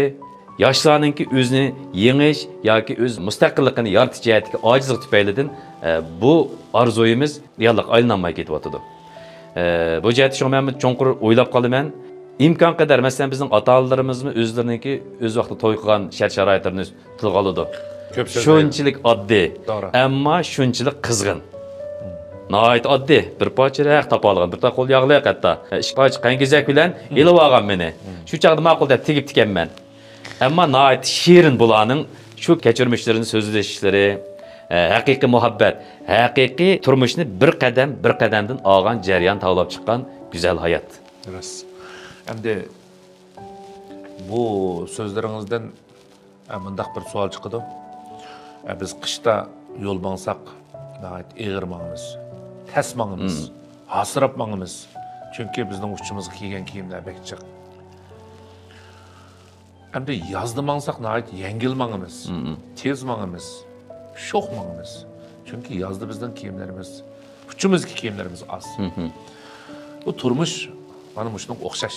ياشلارنىڭكى ئۆزىنى يېڭىش ياكى ئۆز مۇستەقىللىقىنى يارىتىش جەھەتتىكى ئاجىزلىقى تۈپەيلىدىن ئە، بۇ ئارزۇيىمىز رېئاللىققا ئايلىنالماي كېتىۋاتىدۇ. ئە، بۇ جەھەتتە شۇڭا مەن چوڭقۇر ئويلاپ قالىمەن. ئىمكان قەدەر، مەسىلەن، بىزنىڭ ئاتا-ئانىلىرىمىزمۇ ئۆزلىرىنىڭكى ئۆز ۋاقتىدا توي قىلغان شەرت-شارائىتلىرىنى تىلغا ئالىدۇ. كۆپ سۆزلەيدۇ. شۇنچىلىك ئاددىي، توغرا. ئەمما شۇنچىلىك قىزغىن. ناھايىتى ئاددىي. بىر پارچە رەخت تاپالىغان، بىر تال قول ياغلىق ھەتتا. ئىككى پارچە قەينىگېزەك بىلەن ئېلىۋالغان مېنى. شۇ چاغدا ماقۇل دەپ تېگىپ تىكەنمەن. ئەمما ناھايىتى شېرىن بۇلارنىڭ شۇ كەچۈرمىشلىرىنى سۆزلىشىشلىرى، ئە، ھەقىقىي مۇھەببەت، ھەقىقىي تۇرمۇشنى بىر قەدەم، بىر قەدەمدىن ئالغان جەريان تاۋلاپ چىققان گۈزەل ھايات. راست. ئەمدى بۇ سۆزلىرىڭىزدىن، ئە، مۇنداق بىر سوئال چىقىدۇ. ئە، بىز قىشتا يول ماڭساق، ناھايىتى ئېغىر ماڭىمىز، تەس ماڭىمىز، ھاسىراپ ماڭىمىز. چۈنكى بىزنىڭ ئۇچىمىزغا كىيگەن كىيىملەر بەك جىق. ئەمدى يازدا ماڭساق ناھايىتى يەڭگىل ماڭىمىز، تېز ماڭىمىز، شوخ ماڭىمىز. چۈنكى يازدا بىزنىڭ كىيىملىرىمىز، ئۇچىمىزدىكى كىيىملىرىمىز ئاز. بۇ تۇرمۇش مانا مۇشۇنىڭغا ئوخشاش.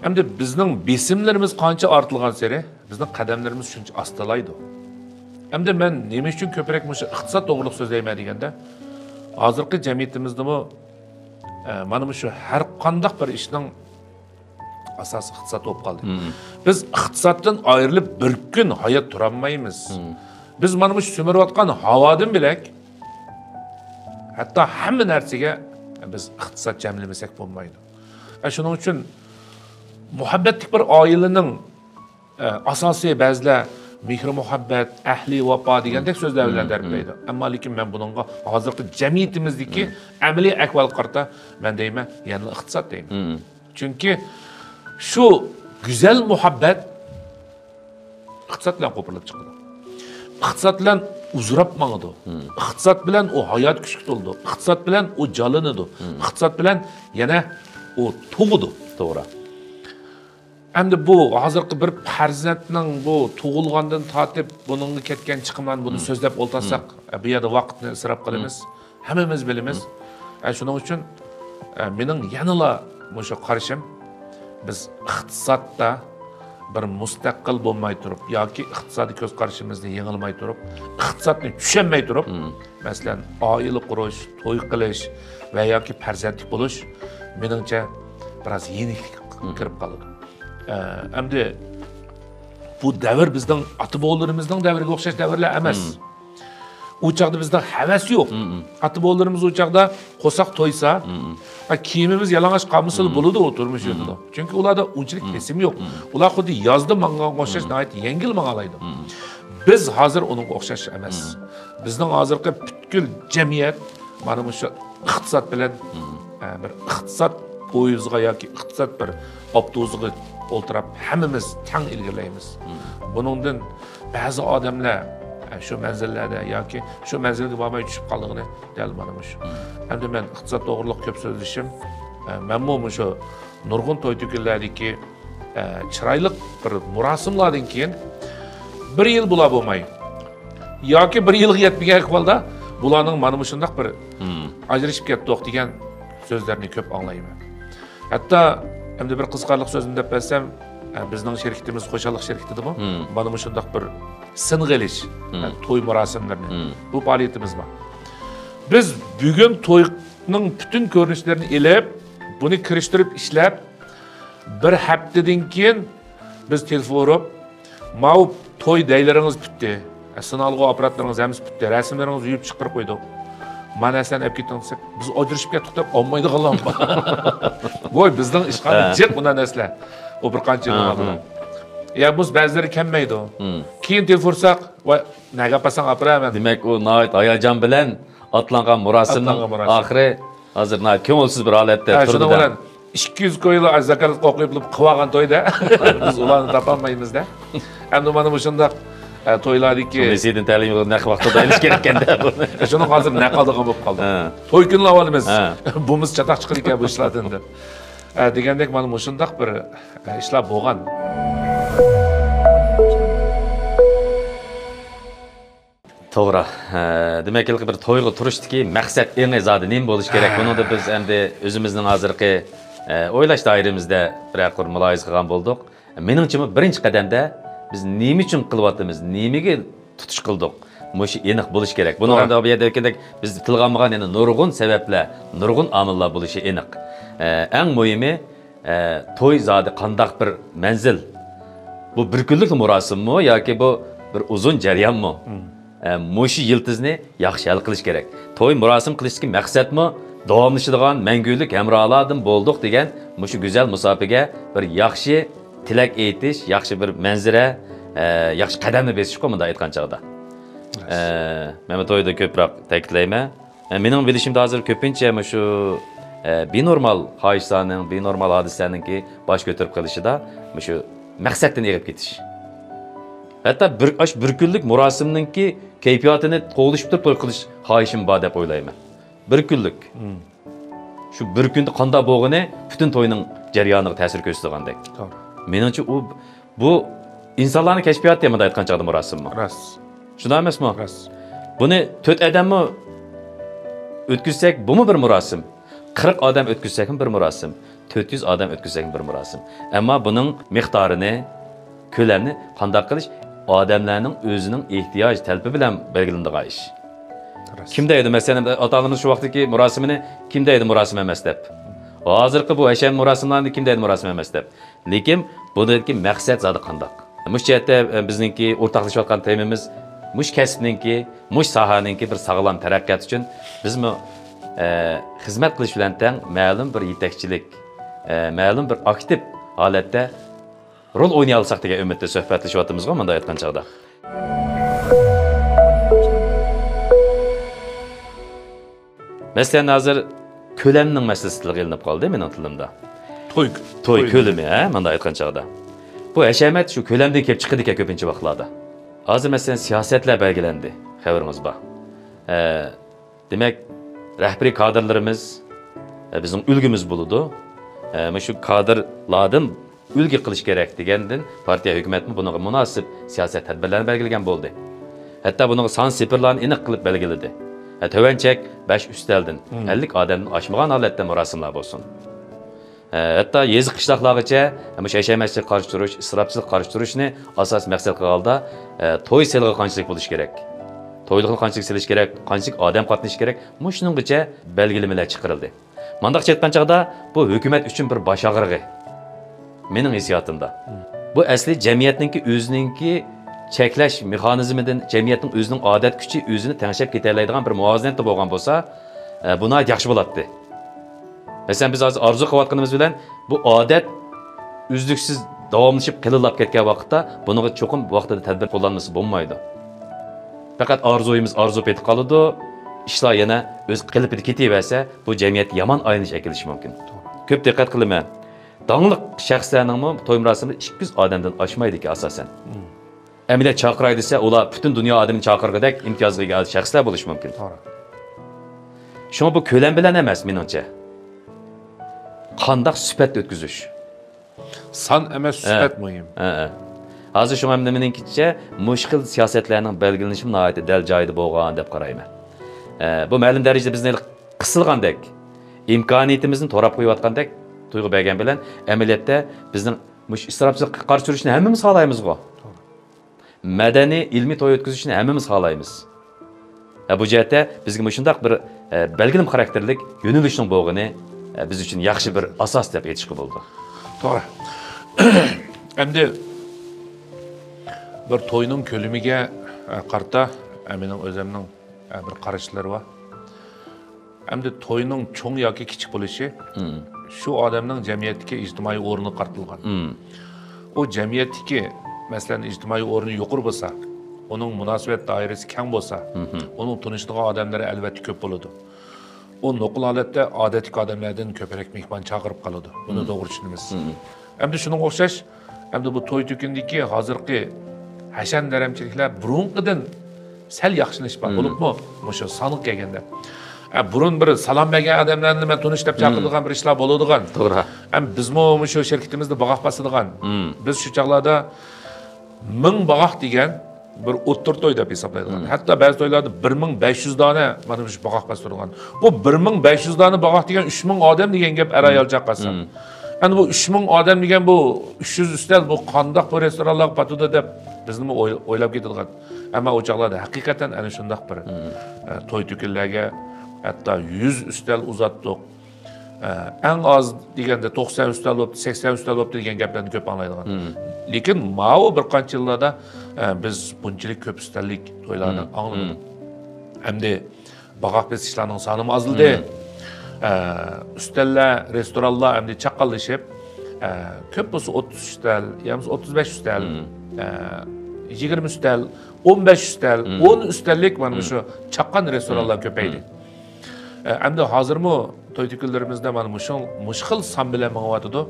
ئەمدى بىزنىڭ بېسىملىرىمىز قانچە ئارتىلغانسېرى، بىزنىڭ قەدەملىرىمىز شۇنچە ئاستىلايدۇ. ئەمدى مەن نېمە ئۈچۈن كۆپرەك مۇشۇ ئىقتىساد توغرىلىق سۆزلەيمەن دېگەندە، ھازىرقى جەمئىيىتىمىزدىمۇ، ئە، مانا مۇشۇ ھەر قانداق بىر ئىشنىڭ ئاساسى ئىقتىساد بولۇپ قالدى. بىز ئىقتىسادتىن ئايرىلىپ بىر كۈن ھايات تۇرالمايمىز. بىز مانا مۇشۇ سۈمۈرۈۋاتقان ھاۋادىن بۆلەك، ھەتتا ھەممە نەرسىگە بىز ئىقتىساد جەملىمىسەك بولمايدۇ. ئە، شۇنىڭ ئۈچۈن مۇھەببەتلىك بىر ئائىلىنىڭ، ئە، ئاساسى بەزىلەر مېھرى-مۇھەببەت، ئەھلى ۋاپا دېگەندەك سۆزلەر بىلەن تەرىپلەيدۇ. ئەمما لېكىن مەن بۇنىڭغا ھازىرقى جەمئىيىتىمىزدىكى ئەمەلىي ئەھۋالغا قارىتا مەن دەيمەن، يەنىلا ئىقتىساد دەيمەن. چۈنكى شۇ گۈزەل مۇھەببەت ئىقتىساد بىلەن قوپۇرۇلۇپ چىقىدۇ. ئىقتىساد بىلەن ئۇزىراپ ماڭىدۇ. ئىقتىساد بىلەن ئۇ ھايات كۈچكە تولىدۇ. ئىقتىساد بىلەن ئۇ جانلىنىدۇ. ئىقتىساد بىلەن يەنە ئۇ تۇغىدۇ. توغرا. ئەمدى بۇ ھازىرقى بىر پەرزەنتنىڭ بۇ تۇغۇلغاندىن تارتىپ بۇنىڭغا كەتكەن چىقىملارنى بۇنى سۆزلەپ ئولتۇرساق، ئە، بۇ يەردە ۋاقىتنى ئىسراپ قىلىمىز. ھەممىمىز بىلىمىز. ئە، شۇنىڭ ئۈچۈن، ئە، مېنىڭ يەنىلا مۇشۇ قارىشىم، بىز ئىقتىسادتا بىر مۇستەقىل بولماي تۇرۇپ ياكى ئىقتىسادىي كۆز قارىشىمىزنى يېڭىلماي تۇرۇپ، ئىقتىسادنى چۈشەنمەي تۇرۇپ، مەسىلەن، ئائىلە قۇرۇش، توي قىلىش ۋە ياكى پەرزەنتلىك بولۇش، مېنىڭچە، بىراز يېنىكلىك كىرىپ قالىدۇ. ئە، ئەمدى بۇ دەۋر بىزنىڭ ئاتا-بوۋىلىرىمىزنىڭ دەۋرىگە ئوخشاش دەۋرلەر ئەمەس. ئۇ چاغدا بىزدە ھەۋەس يوق. ئاتا-بوۋىلىرىمىز ئۇ چاغدا قورساق تويسا، ئا، كىيىمىمىز يالىڭاچ قالمىسىلا بولىدۇ، ئۇ تۇرمۇش يۈرىدۇ. چۈنكى ئۇلاردا ئۇنچىلىك بېسىم يوق. ئۇلار خۇددى يازدا ماڭغانغا ئوخشاش ناھايىتى يەڭگىل ماڭالايدۇ. بىز ھازىر ئۇنىڭغا ئوخشاش ئەمەس. بىزنىڭ ھازىرقى پۈتكۈل جەمئىيەت مانا مۇشۇ ئىقتىساد بىلەن، ئە، بىر ئىقتىساد پويىزىغا ياكى ئىقتىساد بىر ئاپتوبۇسىغا ئولتۇراپ ھەممىمىز تەڭ ئىلگىرىلەيمىز. بۇنىڭدىن بەزى ئادەملەر، ئە، شۇ مەنزىللەردە ياكى شۇ مەنزىلگە بارماي چۈشۈپ قالىدىغىنى دەل مانا مۇشۇ. ئەمدى مەن ئىقتىساد توغرۇلۇق كۆپ سۆزلىشىم، ئە، مەنمۇ مۇشۇ نۇرغۇن توي-تۆكۈنلەردىكى، ئە، چىرايلىق بىر مۇراسىملاردىن كېيىن بىر يىل بۇلار بولماي ياكى بىر يىلغا يەتمىگەن ئەھۋالدا بۇلارنىڭ مانا مۇشۇنداق بىر ئاجرىشىپ كەتتۇق دېگەن سۆزلەرنى كۆپ ئاڭلايمەن. ھەتتا ئەمدى بىر قىزىقارلىق سۆزنى دەپ بەرسەم، ئە، بىزنىڭ شىركىتىمىز، خۇشاللىق شىركىتىدىمۇ مانا مۇشۇنداق بىر سىنغا ئېلىش، ئە، توي مۇراسىملىرىنى، بۇ پائالىيىتىمىز بار. بىز بۈگۈن توينىڭ پۈتۈن كۆرۈنۈشلىرىنى ئېلىپ، بۇنى كىرىشتۈرۈپ ئىشلەپ، بىر ھەپتىدىن كېيىن بىز تېلېفون ئۇرۇپ، ماۋۇ توي دەيلىرىڭىز پۈتتى، سىنالغۇ ئاپپاراتلىرىڭىز ھەممىسى پۈتتى، رەسىملىرىڭىزنى يۇيۇپ چىقىرىپ قويدۇق. مانا نەرسىلەرنى ئەپ كېتىڭ دېسەك، بىز ئاجرىشىپ كەتتۇق دەپ ئالمايدىغانلارمۇ بار. ۋوي، بىزنىڭ ئىشخانىدا جىق بۇنداق نەرسىلەر. ئۇ بىر قانچە يىلدىن ئالدىن. يا بىز بەزىلىرى كەلمەيدۇ. كېيىن تېلېفون ئۇرساق، ۋاي، نەگە ئاپارساڭ ئاپىرە مەن. دېمەك، ئۇ ناھايىتى ھاياجان بىلەن ئاتلانغان مۇراسىمنىڭ ئاتلانغان مۇراسىم. ئاخىرى ھازىر ناھايىتى كۆڭۈلسىز بىر ھالەتتە ھە، شۇنىڭ تۇرىدۇ-دە. بىلەن ئىككى يۈز كويلا زاكاز قوقۇيۇپ قىلىۋالغان تويدا بىز ئۇلارنى تاپالمايمىز-دە. ئەمدى مانا مۇشۇنداق، ئە، تويلاردىكى شۇ نېسىدىن تەلىيىمىز نەق ۋاقتىدا ئېلىش كېرەككەندە بۇنى. شۇنىڭ ھازىر نەق ئالىدىغان بولۇپ قالدى. ھە. توي كۈنلا ئالىمىز. ھە. بۇمىز چاتاق چىقىدىكەن بۇ ئىشلاردىن دەپ. ئە، دېگەندەك مانا مۇشۇنداق بىر، ئە، ئىشلار بولغان. توغرا. ھە، دېمەك، ھېلىقى بىر تويغا تۇرۇشتىكى مەقسەت ئېڭى زادى نېمە بولۇشى كېرەك؟ ھە. بۇنىڭدا بىز ئەمدى ئۆزىمىزنىڭ ھازىرقى، ئە، ئويلاش دائىرىمىزدە بىرەر قۇر مۇلاھىزە قىلغان بولدۇق. مېنىڭچىمۇ بىرىنچى قەدەمدە بىز نېمە ئۈچۈن قىلىۋاتىمىز، نېمىگە تۇتۇش قىلدۇق؟ مۇشۇ ئېنىق بولۇش كېرەك. بۇنىڭ توغرا. ئالدىدا بۇ يەردە ئېيتكەندەك، بىز تىلغا ئالمىغان يەنە نۇرغۇن سەۋەبلەر، نۇرغۇن ئامىللار بولۇشى ئېنىق. ئە، ئەڭ مۇھىمى، ئە، توي زادى قانداق بىر مەنزىل؟ بۇ بىر كۈنلۈك مۇراسىممۇ ياكى بۇ بىر ئۇزۇن جەريانمۇ؟ مم. ئە، مۇشۇ يىلتىزنى ياخشى ھەل قىلىش كېرەك. توي مۇراسىم قىلىشتىكى مەقسەتمۇ داۋاملىشىدىغان مەڭگۈلۈك ھەمراھلاردىن بولدۇق دېگەن مۇشۇ گۈزەل مۇساپىگە بىر ياخشى تىلەك ئېيتىش، ياخشى بىر مەنزىرە، ئە، ياخشى قەدەمنى بېسىشقۇ، مۇنداق ئېيتقان چاغدا. راست. ئە، مەن بۇ تويدا كۆپرەك تەكىتلەيمەن. ئە، مېنىڭ بىلىشىمدە ھازىر كۆپىنچە مۇشۇ، ئە، بىنورمال خاھىشلارنىڭ، بىنورمال ھادىسىلەرنىڭكى باش كۆتۈرۈپ قېلىشىدا مۇشۇ مەقسەتتىن ئېغىپ كېتىش. ھەتتا بىر، ئاش بىر كۈنلۈك مۇراسىمنىڭكى كەيپىياتىنى قوغلىشىپ تۇرۇپ توي قىلىش خاھىشىم بار دەپ ئويلايمەن. بىر كۈنلۈك. مم. شۇ بىر كۈندە قانداق بولغىنى پۈتۈن توينىڭ جەريانىغا تەسىر كۆرسىتىدىغاندەك. توغرا. مېنىڭچە ئۇ، بۇ ئىنسانلارنىڭ كەشپىياتى، مۇنداق ئېيتقان چاغدا مۇراسىممۇ. راست. شۇنداق ئەمەسمۇ؟ راست. بۇنى تۆت ئادەممۇ ئۆتكۈزسەك، بۇمۇ بىر مۇراسىم. قىرىق ئادەم ئۆتكۈزسەكمۇ بىر مۇراسىم. تۆت يۈز ئادەم ئۆتكۈزسەكمۇ بىر مۇراسىم. ئەمما بۇنىڭ مىقدارىنى، كۆلەمنى قانداق قىلىش ئادەملەرنىڭ ئۆزىنىڭ ئېھتىياج تەلىپى بىلەن بەلگىلىنىدىغان ئىش. راست. كىم دەيدۇ، مەسىلەن، ئاتا-ئانىمىز شۇ ۋاقىتتىكى مۇراسىمىنى كىم دەيدۇ مۇراسىم ئەمەس دەپ؟ ھازىرقى بۇ ھەشەم مۇراسىملارنى كىم دەيدۇ مۇراسىم ئەمەس دەپ؟ لېكىن بۇنىڭدىكى مەقسەت زادى قانداق؟ مۇشۇ جەھەتتە، ئە، بىزنىڭكى ئورتاقلىشىۋاتقان تېمىمىز مۇشۇ كەسىپنىڭكى، مۇشۇ ساھەنىڭكى بىر ساغلام تەرەققىياتى ئۈچۈن بىزمۇ، ئە، خىزمەت قىلىش بىلەن تەڭ مەلۇم بىر يېتەكچىلىك، ئە، مەلۇم بىر ئاكتىپ ھالەتتە رول ئوينىيالىساق دېگەن ئۈمىدتە سۆھبەتلىشىۋاتىمىزغۇ، مۇنداق ئېيتقان چاغدا. مەسىلەن، ھازىر كۆلەمنىڭ مەسىلىسى تىلغا ئېلىنىپ قالدى مېنىڭ تىلىمدا. توي، توي توي. كۆلىمى، ھە، مۇنداق ئېيتقان چاغدا. بۇ ھەشەمەت شۇ كۆلەمدىن كېلىپ چىقىدىكەن كۆپىنچە ۋاقىتلاردا. ھازىر، مەسىلەن، سىياسەتلەر بەلگىلەندى، خەۋىرىڭىز بار. ئە، دېمەك، رەھبىرىي كادىرلىرىمىز، ئە، بىزنىڭ ئۈلگىمىز بولىدۇ. ئە، مۇشۇ كادىرلاردىن ئۈلگە قىلىش كېرەك دېگەندىن، پارتىيە، ھۆكۈمەتمۇ بۇنىڭغا مۇناسىپ سىياسەت تەدبىرلەرنى بەلگىلىگەن بولدى. ھەتتا بۇنىڭغا سان سىفىرلارنى ئېنىق قىلىپ بەلگىلىدى. ھە، تۆۋەن چەك بەش ئۈستەلدىن، مم، ئەللىك ئادەمدىن ئاشمىغان ھالەتتە مۇراسىملار بولسۇن. ھە، ھەتتا يېزا، قىشلاقلارغىچە مۇشۇ ھەشەمەتچىلىككە قارشى تۇرۇش، ئىسراپچىلىققا قارشى تۇرۇشنى ئاساسىي مەقسەت قىلغان ھالدا، ئە، توي سېلىقى قانچىلىك بولۇشى كېرەك؟ تويلۇقنى قانچىلىك سېلىش كېرەك؟ قانچىلىك ئادەم قاتنىشى كېرەك؟ مۇشۇنىڭغىچە بەلگىلىمىلەر چىقىرىلدى. مانداقچە ئېيتقان چاغدا، بۇ ھۆكۈمەت ئۈچۈن بىر باش ئاغرىقى. مېنىڭ ھېسسىياتىمدا. مم. بۇ ئەسلى جەمئىيەتنىڭكى ئۆزىنىڭكى چەكلەش مېخانىزمىدىن، جەمئىيەتنىڭ ئۆزىنىڭ ئادەت كۈچى ئۆزىنى تەڭشەپ كېتەلەيدىغان بىر مۇۋازىنەتتە بولغان بولسا، ئە، بۇ ناھايىتى ياخشى بولاتتى. مەسىلەن، بىز ھازىر ئارزۇ قىلىۋاتقىنىمىز بىلەن بۇ ئادەت ئۈزلۈكسىز داۋاملىشىپ قېلىنلاپ كەتكەن ۋاقىتتا، بۇنىڭغا چوقۇم ۋاقتىدا تەدبىر قوللانمىسا بولمايدۇ. پەقەت ئارزۇيىمىز ئارزۇ پېتى قالىدۇ، ئىشلار يەنە ئۆز قېلىپىدا كېتىۋەرسە، بۇ جەمئىيەتكە يامان ئايلىنىش ئەكېلىشى مۇمكىن. توغرا. كۆپ دىققەت قىلىمەن. داڭلىق شەخسلەرنىڭمۇ توي مۇراسىمى ئىككى يۈز ئادەمدىن ئاشمايدىكەن ئاساسەن. مم. ئەمەلىيەت چاقىراي دېسە، ئۇلار پۈتۈن دۇنيا ئادىمىنى چاقىرغۇدەك ئىمتىيازغا ئىگە شەخسلەر بولۇشى مۇمكىن. توغرا. شۇڭا بۇ كۆلەم بىلەن ئەمەس، مېنىڭچە. قانداق سۈپەتتە ئۆتكۈزۈش؟ سان ئەمەس، ھە، سۈپەت مۇھىم. ھە، ھە. ھازىر شۇڭا مېنىڭكىچە مۇشۇ خىل سىياسەتلەرنىڭ بەلگىلىنىشى ناھايىتى دەل جايىدا بولغان دەپ قارايمەن. ھە، بۇ مەلۇم دەرىجىدە بىزنى قىسىلغاندەك، ئىمكانىيىتىمىزنى توراپ قويۇۋاتقاندەك تۇيغۇ بەرگەن بىلەن، ئەمەلىيەتتە بىزنىڭ مۇشۇ ئىسراپچىلىققا قارشى تۇرۇشنى ھەممىمىز خالايمىزغۇ؟ مەدەنىي، ئىلمىي توي ئۆتكۈزۈشنى ھەممىمىز خالايمىز. ھە، بۇ جەھەتتە بىزگە مۇشۇنداق بىر، ئە، بەلگىلىمە خاراكتېرلىك يۆنىلىشنىڭ بولغىنى، ئە، بىز ئۈچۈن ياخشى بىر ئاساس دەپ ئېيتىشقا بولىدۇ. توغرا. ئەمدى بىر توينىڭ كۆلىمىگە، ئە، قارىتا، ئە، مېنىڭ ئۆزۈمنىڭ، ئە، بىر قاراشلىرى بار. ئەمدى توينىڭ چوڭ ياكى كىچىك بولۇشى، مم، شۇ ئادەمنىڭ جەمئىيەتتىكى ئىجتىمائىي ئورنىغا قارىتىلغان. مم. ئۇ جەمئىيەتتىكى، مەسىلەن، ئىجتىمائىي ئورنى يۇقىرى بولسا، ئۇنىڭ مۇناسىۋەت دائىرىسى كەڭ بولسا، مم، ئۇنىڭ تونۇشىدىغان ئادەملىرى ئەلۋەتتە كۆپ بولىدۇ. ئۇ نوقۇل ھالەتتە ئادەتتىكى ئادەملەردىن كۆپرەك مېھمان چاقىرىپ قالىدۇ. بۇنى، مم، توغرا چۈشىنىمىز. مم. ئەمدى شۇنىڭغا ئوخشاش، ئەمدى بۇ توي تۆكۈندىكى ھازىرقى ھەشەم-دەرەمچىلىكلەر بۇرۇنقىدىن سەل ياخشىلىنىش بار. مم. بولۇپمۇ مۇشۇ سانغا كەلگەندە. ئە، بۇرۇن بىر سالام بەرگەن ئادەملەرنى مەن تونۇش دەپ، مم، چاقىرىدىغان بىر ئىشلار بولىدىغان. توغرا. ئەم، بىزمۇ مۇشۇ شىركىتىمىزدە باغاق باسىدىغان. مم. بىز شۇ چاغلاردا مىڭ باغاق دېگەن بىر ئوتتۇرا توي دەپ ھېسابلايدىغان. مم. ھەتتا بەزى تويلاردا بىر مىڭ بەش يۈز دانە مانا مۇشۇ باغاق باستۇرىدىغان. بۇ بىر مىڭ بەش يۈز دانە باغاق دېگەن ئۈچ مىڭ ئادەم دېگەن گەپ ئەر-ئايال چاققانسا. مم. ئەمدى بۇ ئۈچ مىڭ ئادەم دېگەن بۇ ئۈچ يۈز ئۈستەل، بۇ قانداق بۇ رېستورانلارغا پاتىدۇ دەپ بىزنىمۇ ئوي-، ئويلاپ كېتىدىغان. ئەمما ئۇ چاغلاردا ھەقىقەتەن ئەنە شۇنداق بىر، ئە، توي-تۆكۈنلەرگە ھەتتا يۈز ئۈستەل ئۇزاتتۇق. ئە، ئەڭ ئاز دېگەندە توقسان ئۈستەل بوپتۇ، سەكسەن ئۈستەل بوپتۇ دېگەن گەپلەرنى كۆپ ئاڭلايدىغان. لېكىن ماۋۇ بىر قانچە يىللاردا، ئە، بىز بۇنچىلىك كۆپ ئۈستەللىك تويلارنى ئاڭلىمىدۇق. ئەمدى باغاق بېسىشلارنىڭ سانىمۇ ئازلىدى. ئە، ئۈستەللەر، رېستورانلار ئەمدى چاققانلىشىپ، ئە، كۆپ بولسا ئوتتۇز ئۈستەل، يا بولمىسا ئوتتۇز بەش ئۈستەل، ئە، يىگىرمە ئۈستەل، ئون بەش ئۈستەل، ئون ئۈستەللىك مانا مۇشۇ چاققان رېستورانلار كۆپەيدى. ئە، ئەمدى ھازىرمۇ توي-تۆكۈنلىرىمىزدە مانا مۇشۇ، مۇشۇ خىل سان بىلەن مېڭىۋاتىدۇ.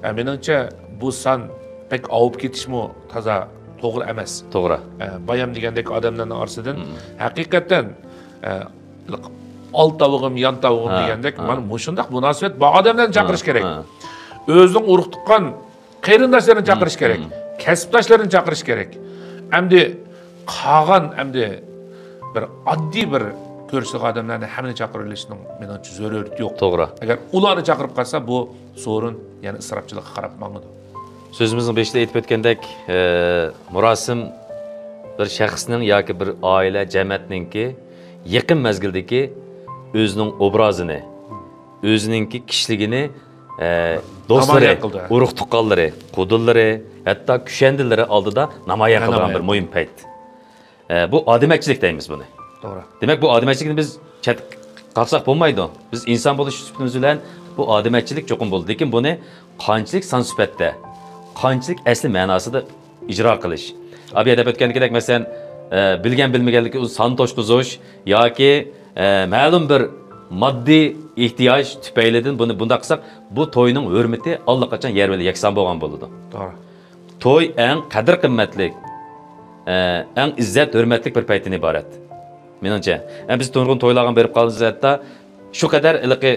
ئە، مېنىڭچە بۇ سان بەك ئاۋۇپ كېتىشمۇ تازا توغرا ئەمەس. توغرا. ئە، بايام دېگەندەك ئادەملەرنىڭ ئارىسىدىن ھەقىقەتەن، ئە، ئال تاۋۇغۇم، يان تاۋۇغۇم دېگەندەك، مانا مۇشۇنداق مۇناسىۋەت بار ئادەملەرنى چاقىرىش كېرەك. ئۆزىنىڭ ئۇرۇق تۇغقان قېرىنداشلىرىنى چاقىرىش كېرەك. كەسىپداشلىرىنى چاقىرىش كېرەك. ئەمدى قالغان، ئەمدى بىر ئاددىي بىر كۆرۈشىدىغان ئادەملەرنى ھەممىنى چاقىرىۋېلىشنىڭ مېنىڭچە زۆرۈرىيىتى يوق. توغرا. ئەگەر ئۇلارنى چاقىرىپ قالسا، بۇ سورۇن يەنە ئىسراپچىلىققا قاراپ ماڭىدۇ. سۆزىمىزنىڭ بېشىدا ئېيتىپ ئۆتكەندەك، ئە، مۇراسىم بىر شەخسنىڭ ياكى بىر ئائىلە، جەمەتنىڭكى يېقىن مەزگىلدىكى ئۆزىنىڭ ئوبرازىنى، ئۆزىنىڭكى كىشىلىكىنى، ئە، دوستلىرى، نامايان قىلدى. ئۇرۇق-تۇغقانلىرى، قۇدىلىرى، ھەتتا كۈشەندىلىرى ئالدىدا نامايان قىلىدىغان نامايان بىر مۇھىم پەيت. ئە، بۇ ئادىمەتچىلىك دەيمىز بۇنى. توغرا. دېمەك، بۇ ئادىمەتچىلىكنى بىز چەتكە قاقساق بولمايدۇ. بىز ئىنسان بولۇش سۈپىتىمىز بىلەن بۇ ئادىمەتچىلىك چوقۇم بولىدۇ. لېكىن بۇنى قانچىلىك سان سۈپەتتە، قانچىلىك ئەسلى مەناسىدا ئىجرا قىلىش. ئابىيە دەپ ئۆتكەندىكىدەك، مەسىلەن، ئە، بىلگەن-بىلمىگەنلىكى ئۈچۈن سان توشقۇزۇش ياكى، ئە، مەلۇم بىر ماددىي ئېھتىياج تۈپەيلىدىن بۇنى بۇنداق قىلساق، بۇ توينىڭ ھۆرمىتى ئاللىقاچان يەر بىلەن يەكسان بولغان بولىدۇ. توغرا. توي ئەڭ قەدىر-قىممەتلىك، ئە، ئەڭ ئىززەت-ھۆرمەتلىك بىر پەيتتىن ئىبارەت. مېنىڭچە، ئە، بىز نۇرغۇن تويلارغا بېرىپ قالىمىز، ھەتتا شۇ قەدەر ھېلىقى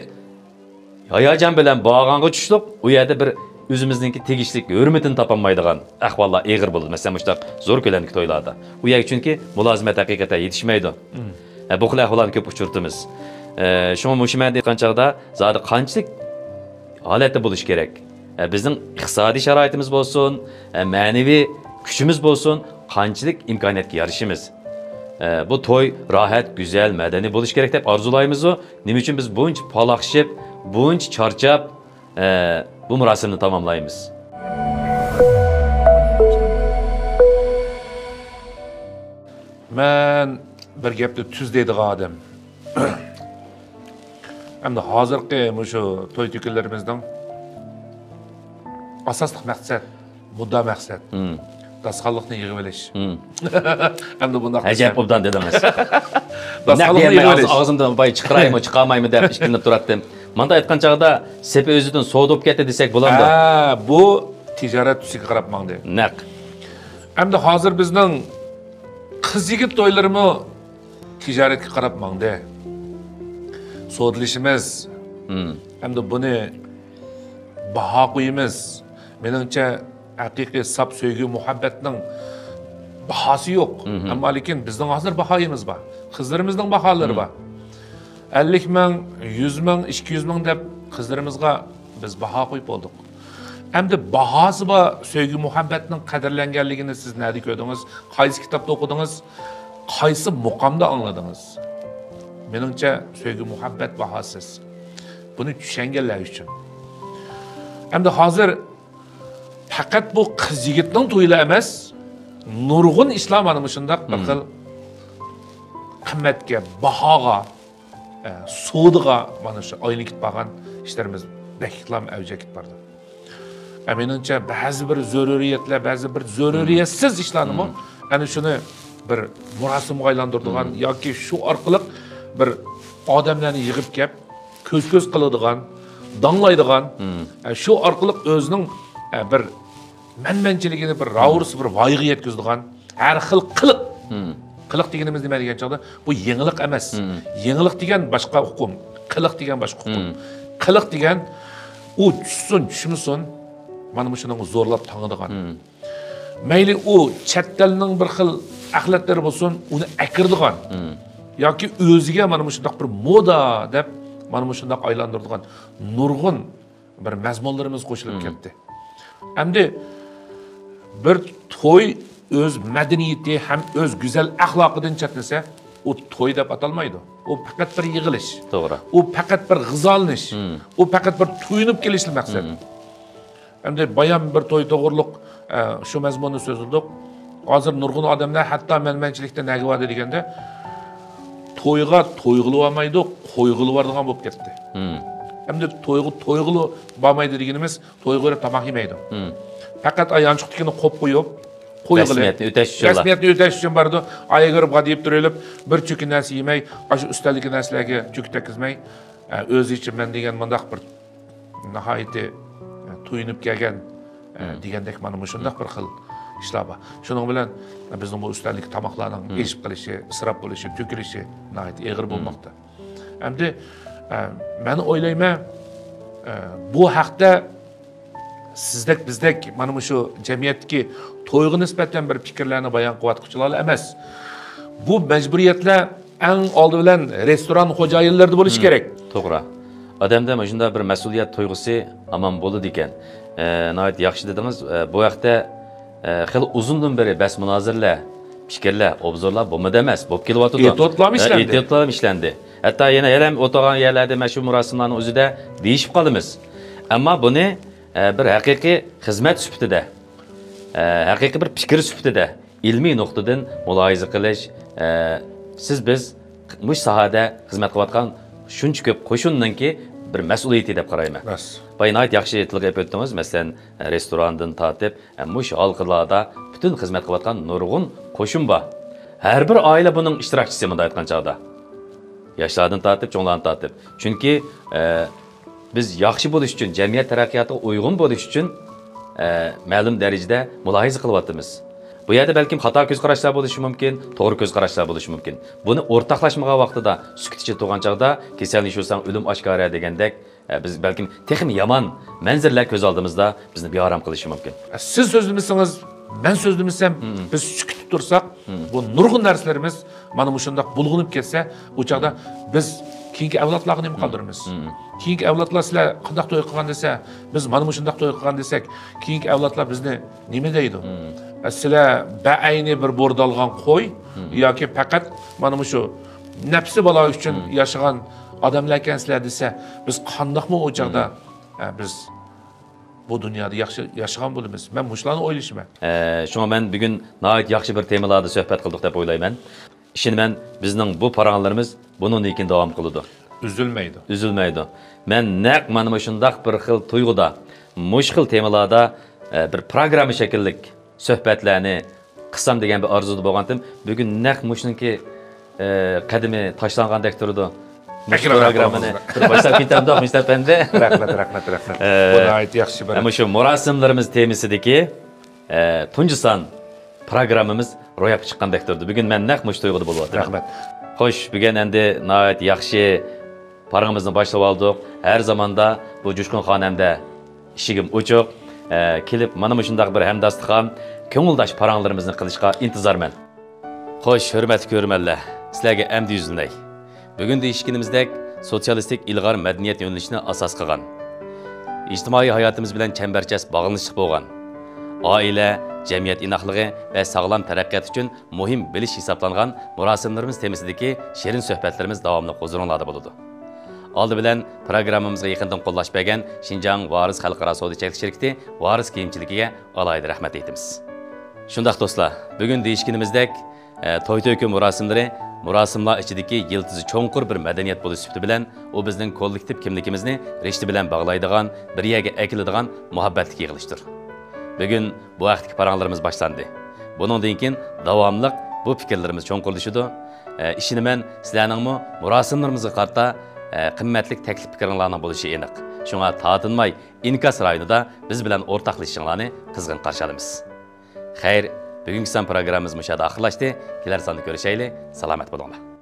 ھاياجان بىلەن بارغانغا چۈشلۈك، ئۇ يەردە بىر ئۆزىمىزنىڭكى تېگىشلىك ھۆرمىتىنى تاپالمايدىغان ئەھۋاللار ئېغىر بولىدۇ. مەسىلەن، مۇشۇنداق زور كۆلەمدىكى تويلاردا. ئۇ يەرگە چۈنكى مۇلازىمەت ھەقىقەتەن يېتىشمەيدۇ. ئە، بۇ خىل ئەھۋاللارنى كۆپ ئۇچرىتىمىز. ئە، شۇڭا مۇشۇ مەنىدە ئېيتقان چاغدا زادى قانچىلىك ھالەتتە بولۇش كېرەك؟ ئە، بىزنىڭ ئىقتىسادىي شارائىتىمىز بولسۇن، ئە، مەنىۋى كۈچىمىز بولسۇن، قانچىلىك ئىمكانىيەتكە يارىشىمىز؟ ئە، بۇ توي راھەت، گۈزەل، مەدەنىي بولۇش كېرەك دەپ ئارزۇلايمىزۇ؟ نېمە ئۈچۈن بىز بۇنچە پالاقشىپ، بۇنچە چارچاپ، ئە، بۇ مۇراسىمنى تاماملايمىز؟ مەن بىر گەپنى تۈز دەيدىغان ئادەم. ئەمدى ھازىرقى مۇشۇ توي-تۆكۈنلىرىمىزنىڭ ئاساسلىق مەقسەت، مۇددىئا مەقسەت، داستىخانلىقنى يىغىۋېلىش. ئەمدى بۇنداق ئەجەب دېسەم. ئوبدان دېدىڭىز. نەق داستىخانلىقنى دېيەلمەي يىغىۋېلىش. ئاغزىم-، ئاغزىمدىن باي چىقىرايمۇ، چىقارمايمۇ دەپ ئىككىلىنىپ تۇراتتىم. ماندا ئېيتقان چاغدا سېپى ئۆزىدىن سودا بولۇپ كەتتى دېسەك بولامدۇ؟ ھە، بۇ تىجارەت تۈسىگە قاراپ ماڭدى. نەق. ئەمدى ھازىر بىزنىڭ قىز-يىگىت تويلىرىمۇ تىجارەتكە قاراپ ماڭدى. سودىلىشىمىز. ئەمدى بۇنى باھا قويىمىز. مېنىڭچە، ھەقىقىي ساپ سۆيگۈ-مۇھەببەتنىڭ باھاسى يوق. ئەمما لېكىن بىزنىڭ ھازىر باھايىمىز بار. قىزلىرىمىزنىڭ باھالىرى بار. ئەللىك مىڭ، يۈز مىڭ، ئىككى يۈز مىڭ دەپ قىزلىرىمىزغا بىز باھا قويۇپ بولدۇق. ئەمدى باھاسى بار سۆيگۈ-مۇھەببەتنىڭ قەدىرلەنگەنلىكىنى سىز نەدە كۆردىڭىز؟ قايسى كىتابتا ئوقۇدىڭىز؟ قايسى مۇقامدا ئاڭلىدىڭىز؟ مېنىڭچە، سۆيگۈ-مۇھەببەت باھاسىز. بۇنى چۈشەنگەنلەر ئۈچۈن. ئەمدى ھازىر پەقەت بۇ قىز-يىگىتنىڭ تويىلا ئەمەس، نۇرغۇن ئىشلار مانا مۇشۇنداق بىر خىل قىممەتكە، باھاغا، ئە، سودىغا مانا شۇ ئايلىنىپ كېتىپ بارغان ئىشلىرىمىز بەكلا ئەۋج ئېلىپ بارىدۇ. ئە، مېنىڭچە، بەزى بىر زۆرۈرىيەتلەر، بەزى بىر زۆرۈرىيەتسىز ئىشلارنىمۇ ئەنە شۇنى بىر مۇراسىمغا ئايلاندۇرىدىغان ياكى شۇ ئارقىلىق بىر ئادەملەرنى يىغىپ كەپ، كۆز-كۆز قىلىدىغان، داڭلايدىغان، ئە، شۇ ئارقىلىق ئۆزىنىڭ، ئە، بىر مەنمەنچىلىكىنى بىر راۋۇرۇسى بىر ۋايىغا يەتكۈزىدىغان ھەر خىل قىلىق. قىلىق دېگىنىمىز نېمە دېگەن چاغدا، بۇ يېڭىلىق ئەمەس. يېڭىلىق دېگەن باشقا ئۇقۇم، قىلىق دېگەن باشقا ئۇقۇم. قىلىق دېگەن ئۇ چۈشسۇن، چۈشمىسۇن، مانا مۇشۇنىڭغا زورلاپ تاڭىدىغان. مەيلى ئۇ چەت ئەلنىڭ بىر خىل ئەخلەتلىرى بولسۇن، ئۇنى ئەكىرىدىغان. ياكى ئۆزىگە مانا مۇشۇنداق بىر مودا دەپ، مانا مۇشۇنداق ئايلاندۇرىدىغان نۇرغۇن بىر مەزمۇنلىرىمىز قوشۇلۇپ كەتتى. ئەمدى بىر توي ئۆز مەدەنىيىتى ھەم ئۆز گۈزەل ئەخلاقىدىن چەتنىسە، ئۇ توي دەپ ئاتالمايدۇ. ئۇ پەقەت بىر يىغىلىش. توغرا. ئۇ پەقەت بىر غىزالىنىش. مم. ئۇ پەقەت بىر تويۇنۇپ كېلىشلا مەقسەت. مم. ئەمدى بايام بىر توي توغرۇلۇق، ئە، شۇ مەزمۇننى سۆزلىدۇق. ھازىر نۇرغۇن ئادەملەر ھەتتا مەنمەنچىلىكتە نەگە باردى دېگەندە، تويغا تويغىلى بارمايدۇ، قويغىلى بارىدىغان بولۇپ كەتتى. مم. ئەمدى تويغا تويغىلى بارمايدۇ دېگىنىمىز، تويغا بېرىپ تاماق يېمەيدۇ. مم. پەقەت ئايانچۇقتىكىنى قويۇپ قويۇپ، قويغىلى. رەسمىيەتنى ئۆتەش ئۈچۈنلا. رەسمىيەتنى ئۆتەش ئۈچۈن بارىدۇ. ئاياغ بېرىپ غادىيىپ تۇرۇۋېلىپ، بىر چۆكۈن نەرسە يېمەي، ئاشۇ ئۈستەلدىكى نەرسىلەرگە چۆكۈن تەگكۈزمەي، ئە، ئۆزىچە مەن دېگەن مۇنداق بىر ناھايىتى، ئە، تويۇنۇپ كەلگەن، ئە، مم. دېگەندەك مانا مۇشۇنداق مم. بىر خىل ئىشلار بار. شۇنىڭ بىلەن بىزنىڭ بۇ ئۈستەلدىكى تاماقلارنىڭ مم. ئېشىپ قېلىشى، ئىسراپ بولۇشى، تۆكۈلۈشى ناھايىتى ئېغىر مم. بولماقتا. ئەمدى، ئە، مەن ئويلايمەن، ئە، بۇ ھەقتە سىزدەك، بىزدەك مانا مۇشۇ جەمئىيەتتىكى تويغا نىسبەتەن بىر پىكىرلەرنى بايان قىلىۋاتقۇچىلارلا ئەمەس. بۇ مەجبۇرىيەتلەر ئەڭ ئالدى بىلەن رېستوران خوجايىنلىرىدا بولۇشى مم. كېرەك. توغرا. ئادەمدە مۇشۇنداق بىر مەسئۇلىيەت تۇيغۇسى ھامان بولىدىكەن. ئە، ناھايىتى ياخشى دېدىڭىز. ئە، بۇ ھەقتە، ئە، خېلى ئۇزۇندىن بېرى بەس مۇنازىرىلەر، پىكىرلەر، ئوبزورلار بولمىدى ئەمەس، بولۇپ كېلىۋاتىدۇ. ئېتىۋاتلارمۇ ئە، ئىشلەندى. ئېتىۋاتلارمۇ ئىشلەندى. ھەتتا يەنە ھېلىھەم ئولتۇرغان يەرلەردە مەشۇ مۇراسىملارنىڭ ئۆزىدە دېيىشىپ قالىمىز. ئەمما بۇنى، ئە، بىر ھەقىقىي خىزمەت سۈپىتىدە، ئە، ھەقىقىي بىر پىكىر سۈپىتىدە، ئىلمىي نۇقتىدىن مۇلاھىزە قىلىش، ئە، سىز بىز مۇشۇ ساھەدە خىزمەت قىلىۋاتقان شۇنچە كۆپ قوشۇننىڭكى بىر مەسئۇلىيىتى دەپ قارايمەن. راست. بايا ناھايىتى ياخشى تىلغا ئېلىپ ئۆتتىڭىز. مەسىلەن، رېستوراندىن تارتىپ، ئە، مۇشۇ ھالقىلاردا پۈتۈن خىزمەت قىلىۋاتقان نۇرغۇن قوشۇن بار. ھەر بىر ئائىلە بۇنىڭ ئىشتىراكچىسى، مۇنداق ئېيتقان چاغدا. ياشلاردىن تارتىپ، چوڭلاردىن تارتىپ. چۈنكى، ئە، بىز ياخشى بولۇش ئۈچۈن، جەمئىيەت تەرەققىياتىغا ئۇيغۇن بولۇش ئۈچۈن، ئە، مەلۇم دەرىجىدە مۇلاھىزە قىلىۋاتىمىز. بۇ يەردە بەلكىم خاتا كۆز قاراشلار بولۇشى مۇمكىن، توغرا كۆز قاراشلار بولۇشى مۇمكىن. بۇنى ئورتاقلاشمىغان ۋاقتىدا، سۈكۈت ئىچىدە تۇرغان چاغدا، كېسەلنى يوشۇرساڭ ئۆلۈم ئاشكارا دېگەندەك، ئە، بىز بەلكىم تېخىمۇ يامان مەنزىرىلەر كۆز ئالدىمىزدا بىزنى بىئارام قىلىشى مۇمكىن. سىز سۆزلىمىسىڭىز، مەن سۆزلىمىسەم، مم. بىز سۈكۈتتە تۇرساق، مم. بۇ نۇرغۇن نەرسىلىرىمىز مانا مۇشۇنداق بۇلغىنىپ كەتسە، ئۇ چاغدا بىز كېيىنكى ئەۋلادلارغا نېمە مم. قالدۇرىمىز؟ مم. كېيىنكى ئەۋلادلار سىلەر قانداق توي قىلغان دېسە، بىز مانا مۇشۇنداق توي قىلغان دېسەك، كېيىنكى ئەۋلادلار بىزنى نېمە دەيدۇ؟ مم. ئە، سىلەر بەئەينى بىر بوردالغان قوي مم. ياكى پەقەت مانا مۇشۇ نەپسى بالا ئۈچۈن مم. ياشىغان ئادەملەركەنسىلەر دېسە، بىز قانداقمۇ ئۇ چاغدا، مم. ئە، بىز بۇ دۇنيادا ياخشى ياشىغان بولىمىز. مەن مۇشۇلارنى ئويلىشىمەن. ئە، شۇڭا مەن بۈگۈن ناھايىتى ياخشى بىر تېمىلاردا سۆھبەت قىلدۇق دەپ ئويلايمەن. ئىشىنىمەن، بىزنىڭ بۇ پاراڭلىرىمىز بۇنىڭدىن كېيىن داۋام قىلىدۇ. ئۈزۈلمەيدۇ. ئۈزۈلمەيدۇ. مەن نەق مانا مۇشۇنداق بىر خىل تۇيغۇدا، مۇشۇ خىل تېمىلاردا، ئە، بىر پروگرامما شەكىللىك سۆھبەتلەرنى قىلسام دېگەن بىر ئارزۇدا بولغانتىم. بۈگۈن نەق مۇشۇنىڭكى، ئە، قەدىمى تاشلانغاندەك تۇرىدۇ. مۇشۇ بەكرەك پروگراممىنى بولدى. بىر باشلاپ كېتەمدۇق، مۇشتەپ ئەپەندى. رەھمەت، رەھمەت، رەھمەت. ئە، بۇ ناھايىتى ياخشى بىر مۇشۇ مۇراسىملىرىمىز تېمىسىدىكى، ئە، تۇنجى سان پروگراممىمىز روياپقا چىققاندەك تۇرىدۇ. بۈگۈن مەن نەق مۇشۇ تۇيغۇدا بولۇۋاتىمەن. رەھمەت. خوش، بۈگۈن ئەمدى ناھايىتى ياخشى پاراڭىمىزنى باشلىۋالدۇق. ھەر زاماندا بۇ جۇشقۇن خانەمدە ئىشىكىم ئوچۇق. ئە، كېلىپ مانا مۇشۇنداق بىر ھەمداستىخان، كۆڭۈلداش پاراڭلىرىمىزنى قىلىشقا ئىنتىزارمەن. خوش، ھۆرمەتلىك كۆرۈرمەنلەر، سىلەرگە ئەمدى يۈزلىنەي. بۈگۈن دېيىشكىنىمىزدەك، سوتسىيالىستىك ئىلغار مەدەنىيەت يۆنىلىشىنى ئاساس قىلغان، ئىجتىمائىي ھاياتىمىز بىلەن چەمبەرچاس باغلىنىشلىق بولغان، ئائىلە، جەمئىيەت ئىناقلىقى ۋە ساغلام تەرەققىيات ئۈچۈن مۇھىم بىلىش ھېسابلانغان مۇراسىملىرىمىز تېمىسىدىكى شېرىن سۆھبەتلىرىمىز داۋاملىق ھۇزۇرۇڭلاردا بولىدۇ. ئالدى بىلەن پروگراممىمىزغا يېقىندىن قوللاش بەرگەن شىنجاڭ ۋارىس خەلقئارا سودا چەكلىك شىركىتى ۋارىس كىيىمچىلىكىگە ئالاھىدە رەھمەت ئېيتىمىز. شۇنداق دوستلار، بۈگۈن دېيىشكىنىمىزدەك، ئە، توي تۆكۈن مۇراسىملىرى مۇراسىملار ئىچىدىكى يىلتىزى چوڭقۇر بىر مەدەنىيەت بولۇش سۈپىتى بىلەن، ئۇ بىزنىڭ كوللېكتىپ كىملىكىمىزنى رىشتە بىلەن باغلايدىغان، بىر يەرگە ئەكېلىدىغان مۇھەببەتلىك يىغىلىشتۇر. بۈگۈن بۇ ھەقتىكى پاراڭلىرىمىز باشلاندى. بۇنىڭدىن كېيىن داۋاملىق بۇ پىكىرلىرىمىز چوڭقۇرلىشىدۇ. ئە، ئىشىنىمەن، سىلەرنىڭمۇ مۇراسىملىرىمىزغا قارىتا، ئە، قىممەتلىك تەكلىپ پىكرىڭلارنىڭ بولۇشى ئېنىق. شۇڭا تارتىنماي ئىنكاس رايونىدا بىز بىلەن ئورتاقلىشىشىڭلارنى قىزغىن قارشى ئالىمىز. خەير، بۈگۈنكى سان پروگراممىمىز مۇشۇ يەردە ئاخىرلاشتى. كېلەر ساندا كۆرۈشەيلى. سالامەت بولۇڭلار.